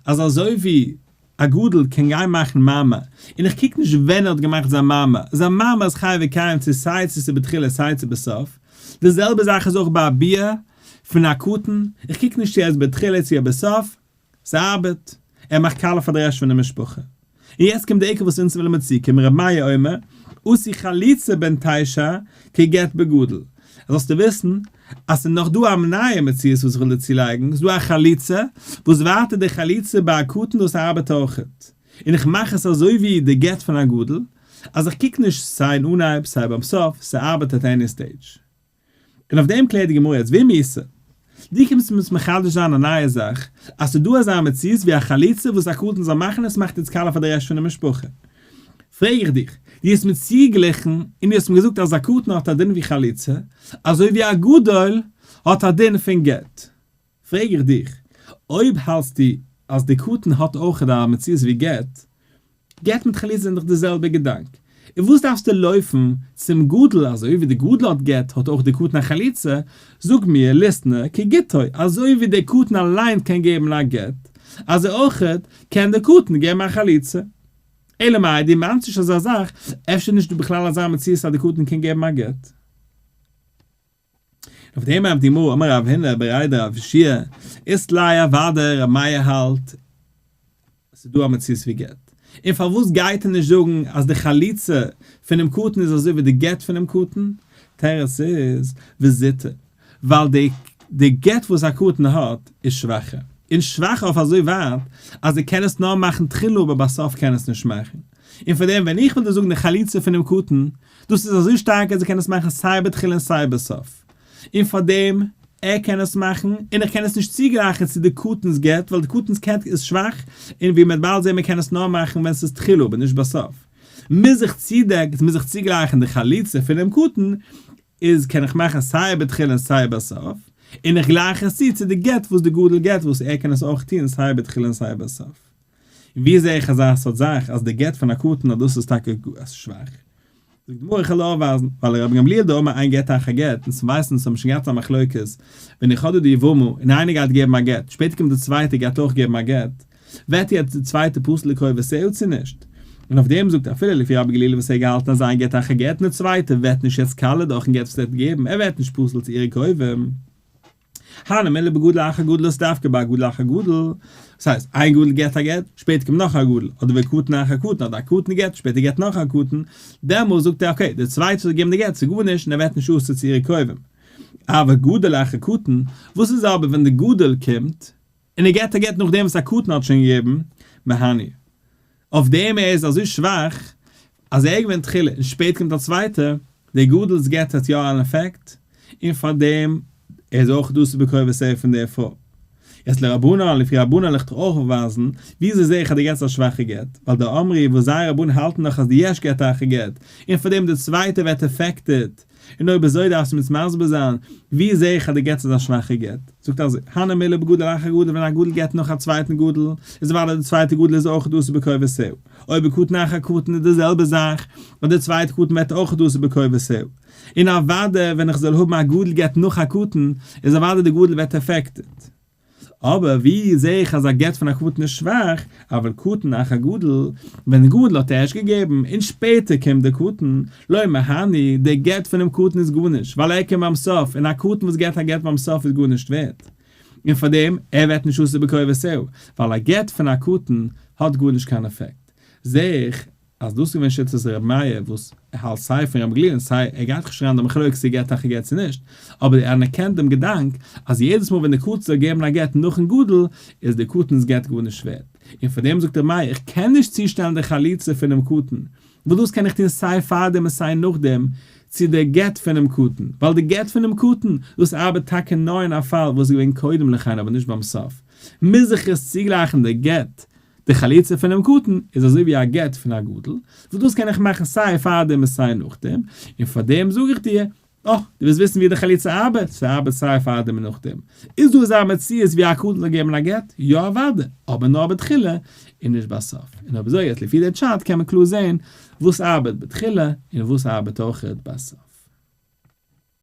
אז אזוי ווי א גדול קען גיין מאכן מאמר, און איך קוק נישט ווען ער האט געמאכט זיין מאמר, זיין מאמר איז חי וקיים צו סיי צו ס'איז בתחילה סיי צו בסוף, די זעלבע זאך איז אויך ביי א ביאה פון א קטן, איך קוק נישט צו ער איז בתחילה צו ער בסוף, ס'ארבעט, ער מאכט קאלע פאר די רעשט פון די משפחה. און יעצט קומט די עיקר וואס אונז ווילן מיר צוקומען, רבי מאיר אומר, עשו חליצה בן תשע כגט בגדול. זאלסטו וויסן אז ס'איז נאך דא א נייע מציאות וואס איך וויל דיר צולייגן, ס'איז דא א חליצה, וואס ווייטער די חליצה ביי א קטן דאס ארבעט אויכעט, און איך מאך עס אזוי ווי די גט פון א גדול, אז איך קוק נישט סיי אין אנהייב סיי ביים סוף, ס'ארבעט at any stage. און אויף דעם קלערט די גמרא יעצט ואם איתא, דו קומסט אונז מחדש זיין א נייע זאך, אז ס'איז דא אזא מציאות ווי א חליצה וואס א קטן זאל מאכן און ס'מאכט איצט קאלע פאר די רעשט פון די משפחה. פרעג איך דיך, דו האסט מיר צוגעגליכן און דו האסט מיר געזאגט אז א קטן האט א דין ווי חליצה, אזוי ווי א גדול האט א דין פון גט. פרעג איך דיך, אויב האלטסטו אז די קטן האט אויך א מציאות ווי גט, גט מיט חליצה זענען דאך די זעלבע געדאנק, און וואס דארפסטו לויפן צום גדול, אזוי ווי די גדול האט גט האט אויך די קטן א חליצה, זאג מיר ליתני כגיטו, אזוי ווי די קטן אליין קען געבן א גט, אזוי אויך קען די קטן געבן א חליצה. אלא מאי, דו מיינסט נישט אזא זאך, אפשר נישט דא בכלל אזא מציאות אז די קטן קען געבן א גט. אויף דעם ענטפערט די גמרא, אמר רב הונא בריה דרב יהושע, אית ליה אוודאי ר' מאיר האלט ס'איז דא א מציאות ווי גט, און פארוואס גייט ער נישט זאגן אז די חליצה פונעם קטן איז אזוי ווי די גט פונעם קטן? תירוץ איז, וזוטר, ווייל די די גט וואס א קטן האט איז שוואכער, און שוואכער אויף אזוי ווייט אז ער קען עס נאר מאכן תחילה אבער בסוף קען עס נישט מאכן, און פאר דעם ווען איך וויל דיר זאגן די חליצה פונעם קטן, דאס איז אזוי שטארק אז ער קען עס מאכן סיי בתחילה און סיי בסוף, און פאר דעם ער קען עס מאכן, און איך קען עס נישט צוגלייכן צו די קטן'ס גט, ווייל די קטן'ס גט איז שוואך, און ווי מ'וועט באלד זען מ'קען עס נאר מאכן ווען ס'איז תחילה אבער נישט בסוף. מוז איך צודעקן, מוז איך צוגלייכן די חליצה פונעם קטן, איז קען איך מאכן סיי בתחילה און סיי בסוף, און איך גלייך עס צו צו די גט וואס די גדול גט וואס ער קען עס אויך טון סיי בתחילה און סיי בסוף. און ווי זעה איך אזא סארט זאך אז די גט פון א קטן אז דאס איז טאקע שוואך? זאגט די גמרא איך וועל אויפווייזן, ווייל רבי גמליאל דאמר אין גט אחר גט, אונז ווייסן אונז האבן שוין געהאט א מחלוקת, ווען איך האב דא די יבמה און איינער גייט געבן א גט, שפעטער קומט די צווייטע גייט אויך געבן א גט, ווערט יעצט די צווייטע פסול לכאו' צו נישט? און אויף דעם זאגט אפילו לפי רבי גלילי וואס ער האט געהאלטן אז אין גט אחר גט און די צווייטע ווערט נישט יעצט קאלע דורכן גט וואס ער האט געגעבן, ער ווערט נישט פסול צו אירע קרובים. הני מילי בגדול אחר גדול איז דווקא ביי א גדול אחר גדול, דאס הייסט איין גדול געט א גט, שפעטער קומט נאך א גדול, אדער וקטן אחר קטן, אדער א קטן געט, שפעטער געט נאך א קטן, דעמאלס זאגט ער okay, דער צווייטער האט געגעבן די גט, ס'איז גארנישט און ער ווערט נישט אסור צו אירע קרובים. אבל גדול אחר קטן, וואס איז אבער ווען די גדול קומט און ער געט א גט נאכדעם וואס א קטן האט שוין געגעבן, מהני. אויף דעם ער איז אזוי שוואך אז ער געווען תחילה און שפעט קומט א צווייטער, דער גדול'ס גט האט יא אן עפעקט, און פאר דעם ער איז אויך דאס בכובע פון דער פרוי. יעצט לרבנן, לפי רבנן וועל איך דיך אויך אויפווייזן, וויאזוי זעה איך אז די גט איז א שוואכע גט, ווייל דאמרי וואס זייער רבנן האלטן דאך אז די יש גט אחר גט, און פאר דעם דער צווייטער ווערט affected, און אויב אזוי דארפסטו מיר מסביר זיין, ווי זעה איך אז די גט איז א שוואכע גט? זאגט אזוי, הני מילי בגדול אחר גדול ווען א גדול גט נאך א צווייטן גדול, איז אוודאי די צווייטע גדול איז אויך אסור בכובע אויב בקטן אחר קטן איז די זעלבע זאך, און די צווייטע קטן ווערט אויך אסור בכובע און אוודאי ווען איך זאל האבן א גדול גט נאך א קטן, איז אוודאי די גדול ווערט affected. אבער ווי זעה איך אז א גט פון א קטן איז שוואך, אבל קטן אחר גדול, ווען גדול האט ערשט געגעבן און שפעטער קומט דער קטן, לא מהני, דער גט פונעם קטן איז גארנישט, ווייל ער קומט ביים סוף, און א קטן וואס געט א גט ביים סוף איז גארנישט ווערט. און פארדעם, ער ווערט נישט אסור בכובע ווייל א גט פון א קטן האט גארנישט קיין עפעקט. זעה איך אז דאס איז געווען שיטת ר' מאיר וואס ער האלט סיי פון רבי גליל און סיי ער גייט נישט אריין אין די מחלוקת צו גט אחר גט צו נישט, אבער ער אנערקענט דעם געדאנק אז יעדעס מאל ווען די קטן זאל געבן א גט נאכן גדול איז די קטן'ס גט גארנישט ווערט, און פאר דעם זאגט ר' מאיר איך קען נישט צושטעלן די חליצה פונעם קטן. וואס דאס קען איך טון סיי פארדעם און סיי נאכדעם, צו די גט פונעם קטן, ווייל די גט פונעם קטן, דאס ארבעט טאקע נאר אין א פאל וואס איז געווען קודם לכן אבער נישט ביים סוף, מוז איך עס צוגלייכן די גט, די חליצה פונעם קטן איז אזוי ווי א גט פון א גדול, וואס דאס קען איך מאכן סיי פארדעם און סיי נאכדעם, און פארדעם זאג איך דיר, אה, דו ווילסט וויסן ווי די חליצה ארבעט? ס'ארבעט סיי פארדעם און נאכדעם. איז דא אזא מציאות ווי א קטן זאל געבן א גט? יא אוודאי, אבער נאר בתחילה און נישט בסוף. און אויב אזוי יעצט לפי די טשארט קען מען קלאר זען וואס ארבעט בתחילה און וואס ארבעט אויכעט בסוף.